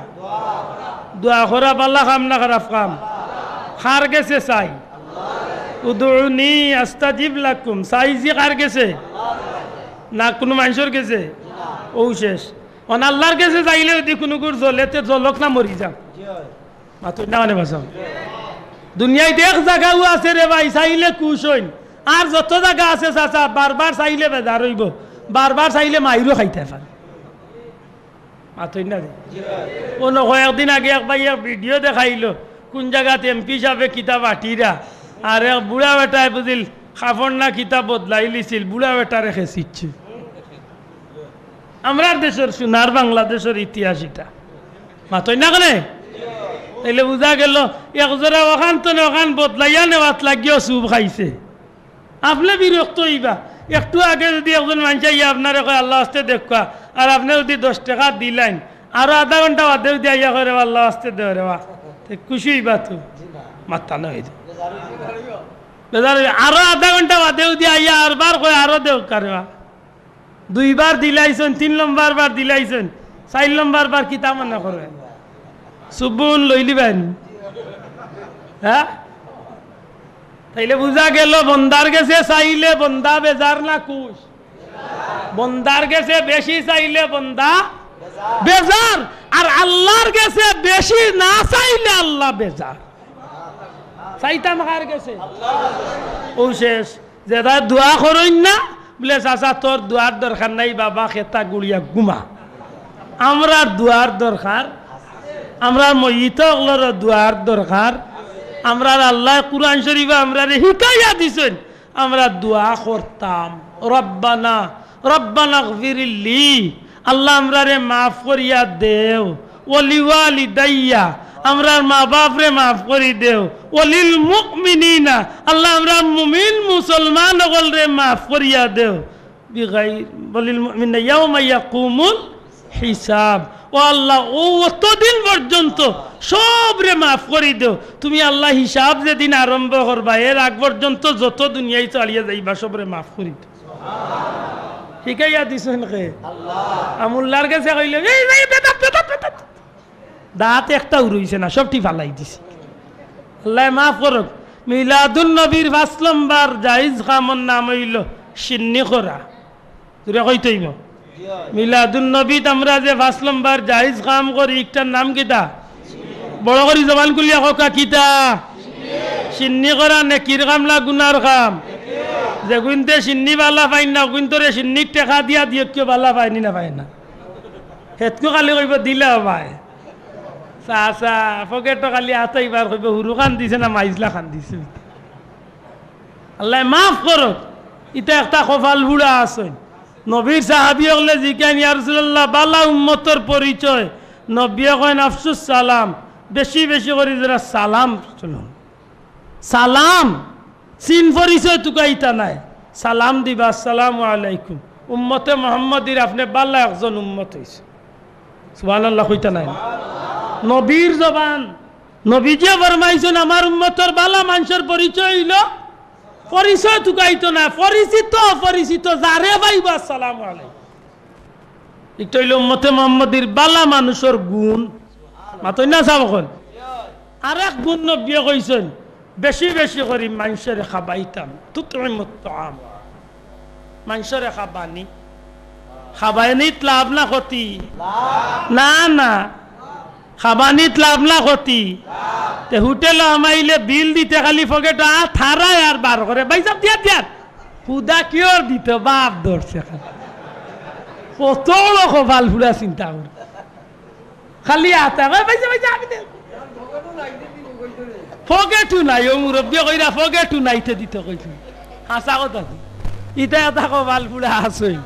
দোয়া করা বালা কাম না খারাপ কাম? কার গেছে চাই? উদউনি আস্তাজিব লাকুম। চাইছি কার গেছে? না কুনু মানষর গেছে? অউ শেষ। অন আল্লাহর গেছে চাইলে যুদি কুনুগুর জ্বলে, তে জ্বলউক না মরি যাউক। মাতইন না মানে বাঁচাও। দুনিয়াত এক জাগাও আছে রে ভাই, চাইলে খুশ অইন। আর যত জাগা আছে চাচা, বারবার চাইলে বেজার অইবো, বারবার চাইলে মাইরও খাইতায় পারে। মাতইন না রে। অনো কয়েকদিন আগে এক ভাইয়ে এক ভিডিও দেখাইলো, কুন জাগাত এমপি সাবে কিতা বাটিরা, আর এক বুড়া বেটায় বুঝিল কাপড় না কিতা বদলাইলিছিল, বুড়া বেটারে খেছিছে। আমরার দেশর সোনার বাংলাদেশর ইতিহাস ইটা। মাতইন না কেনে? তাইলে বুঝা গেলো, এক জোড়া অখান তনে অখান বদলাইয়া নেওয়াত লাগিয়াও চুব খাইছে। আপনে বিরক্ত অইবা। একটু আগে যুদি একজন মানষে আইয়া আপনারে কয়, "আল্লার ওয়াস্তে দেউক্কা," আর আপনে যুদি দশ টেকা দিলাইন, আরো আধা ঘন্টা বাদে যুদি আইয়া কয়, "রে বা, আল্লার ওয়াস্তে দেও রে বা," তে খুশি অইবা তো? মাতইন না অইতো। বেজার অইবা। আরো আধা ঘন্টা বাদে যুদি আইয়া আরবার কয়, "আরো দেউক্কা রে বা।" দুইবার দিলাইছইন, তিন লম্বর বার দিলাইছইন, চাইর লম্বর বার কিতা মনে করইন? চুবুন লইলিবাইন। হ্যাঁ? তাইলে বুঝা গেলো, বন্দার গেছে চাইলে বন্দা বেজার না খুশ? বন্দার গেছে বেশি চাইলে বন্দা বেজার, আর আল্লার গেছে বেশি না চাইলে আল্লা বেজার। চাইতাম কার গেছে? অউ শেষ। যেতায় দোয়া করইন না, বুলে, "চাচা, তোর দোয়ার দরকার নাই, বাবা, খেতা গুড়িয়া ঘুমা।" আমরার দোয়ার দরকার, আমরার মইত অকলর দোয়ার দরকার। আমরার আল্লায় কুরআন শরিফো আমরারে হিকাইয়া দিছইন, আমরা দোয়া করতাম, "রব্বানা, রব্বানা গফিরলি।" আল্লা, আমরারে মাফ করিয়া দেও। ওয়ালিওয়ালিদাইয়া, আমরার মা বাপরে মাফ করি দেও। ওয়ালিল মুমিনিনা, আল্লা, আমরার মুমিন মুসলমান অকলরে মাফ করিয়া দেও। বিগাই-, ওয়ালিল মুমিনিনা ইয়াউমা ইয়াকুমুল হিসাব। ও আল্লা, অউ অতদিন পর্যন্ত সবরে মাফ করি দেও। তুমি আল্লা হিসাব যেদিন আরম্ভ করবা, এর আগ পর্যন্ত যত দুনিয়াত চালিয়া যাইবা, সবরে মাফ করি দেও। হিকাইয়া দিছইন কে? আল্লা। আমুল্লার গেছে কইলে, "এই, এই, বেদাত, বেদাত, বেদাত।" দাঁত একটাও রইছে না, সবটি ফালাই দিছে। আল্লায় মাফ করউক। মিলাদুন নবীর পাঁচ লম্বর জায়েজ কামর নাম অইলো শিন্নি করা। জুরে কইতে অইবো। মিলাদুন নবীত আমরা যে পাঁচ লম্বর জায়েজ কাম করি, ইটার নাম কিতা? বড় করি জবান খুলিয়া কউক্কা, কিতা? শিন্নি করা নেকির কাম না গুনার কাম? যেগুইন্তে শিন্নি বালা পাইন না, অগুইন্তরে শিন্নির টেকা দিয়া দিও, কেউ বালা পাইন নি না পাইন না? হেতকু খালি কইবো, "দিলাও ভাই।" চাচা, পকেটো খালি আতাইবার কইবো, "হুরু খান দিছে না মাইজলা খান দিছে?" আল্লায় মাফ করউক। ইতা একটা কপাল পুড়া আছইন। নবীর সাহাবী অকলে জিকাইন, "ইয়া রাসুলাল্লাহ, বালা উম্মতর পরিচয়?" নবীয়ে কইন, "আফসুস সালাম, বেশি বেশি করি যেরা সালাম শুনউন।" সালাম, চিন পরিচয় তুকাইতা নায়, সালাম দিবা, "আসসালামু আলাইকুম।" উম্মতে মুহাম্মদীর আপনে বালা একজন উম্মত অইছে। সুবহানাল্লাহ কইতা নায়? নবীর জবান, নবীজিয়ে ফরমাইছইন, "আমার উম্মতর বালা মানষর পরিচয় অইলো পরিচয় তুকাইতো নায়, পরিচিত অপরিচিত যারে পাইবা আসসালামু আলাইকুম।" ইটা অইলো উম্মতে মুহাম্মদীর বালা মানুষর গুণ। মাতইন না সাব অকল। আরেক গুণ নবীয়ে কইছইন, "বেশি বেশি করি মানষরে খাবাইতাম।" তুতইমুত তাআম। মানষরে খাবানি। খাবানিত লাভ না ক্ষতি? না, না। খাবানিত লাভ না ক্ষতি? তে হোটেলো হামাইলে বিল দিতে খালি পকেটো আত হারায় আর বার করে, "ভাইসাব, দিয়ার, দিয়ার।" হুদা কিওর দিত, বাপ ধরছে খালি। কত বড় কপাল ফুড়া চিন্তা করি। খালি আতা, "ভাই, ভাইসাব, ভাইসাব, আমি দে।" পকেটো নাই, অউ মুরব্বিয়ে কইরা পকেটো নাই, তে দিত কইছইন। হাছা কথা তো। ইতা এতা কপাল ফুড়া আছইন।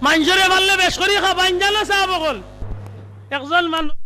মানষরে পারলে বেশ করি খাবাইন জানো সাব অকল। একজন মানুষ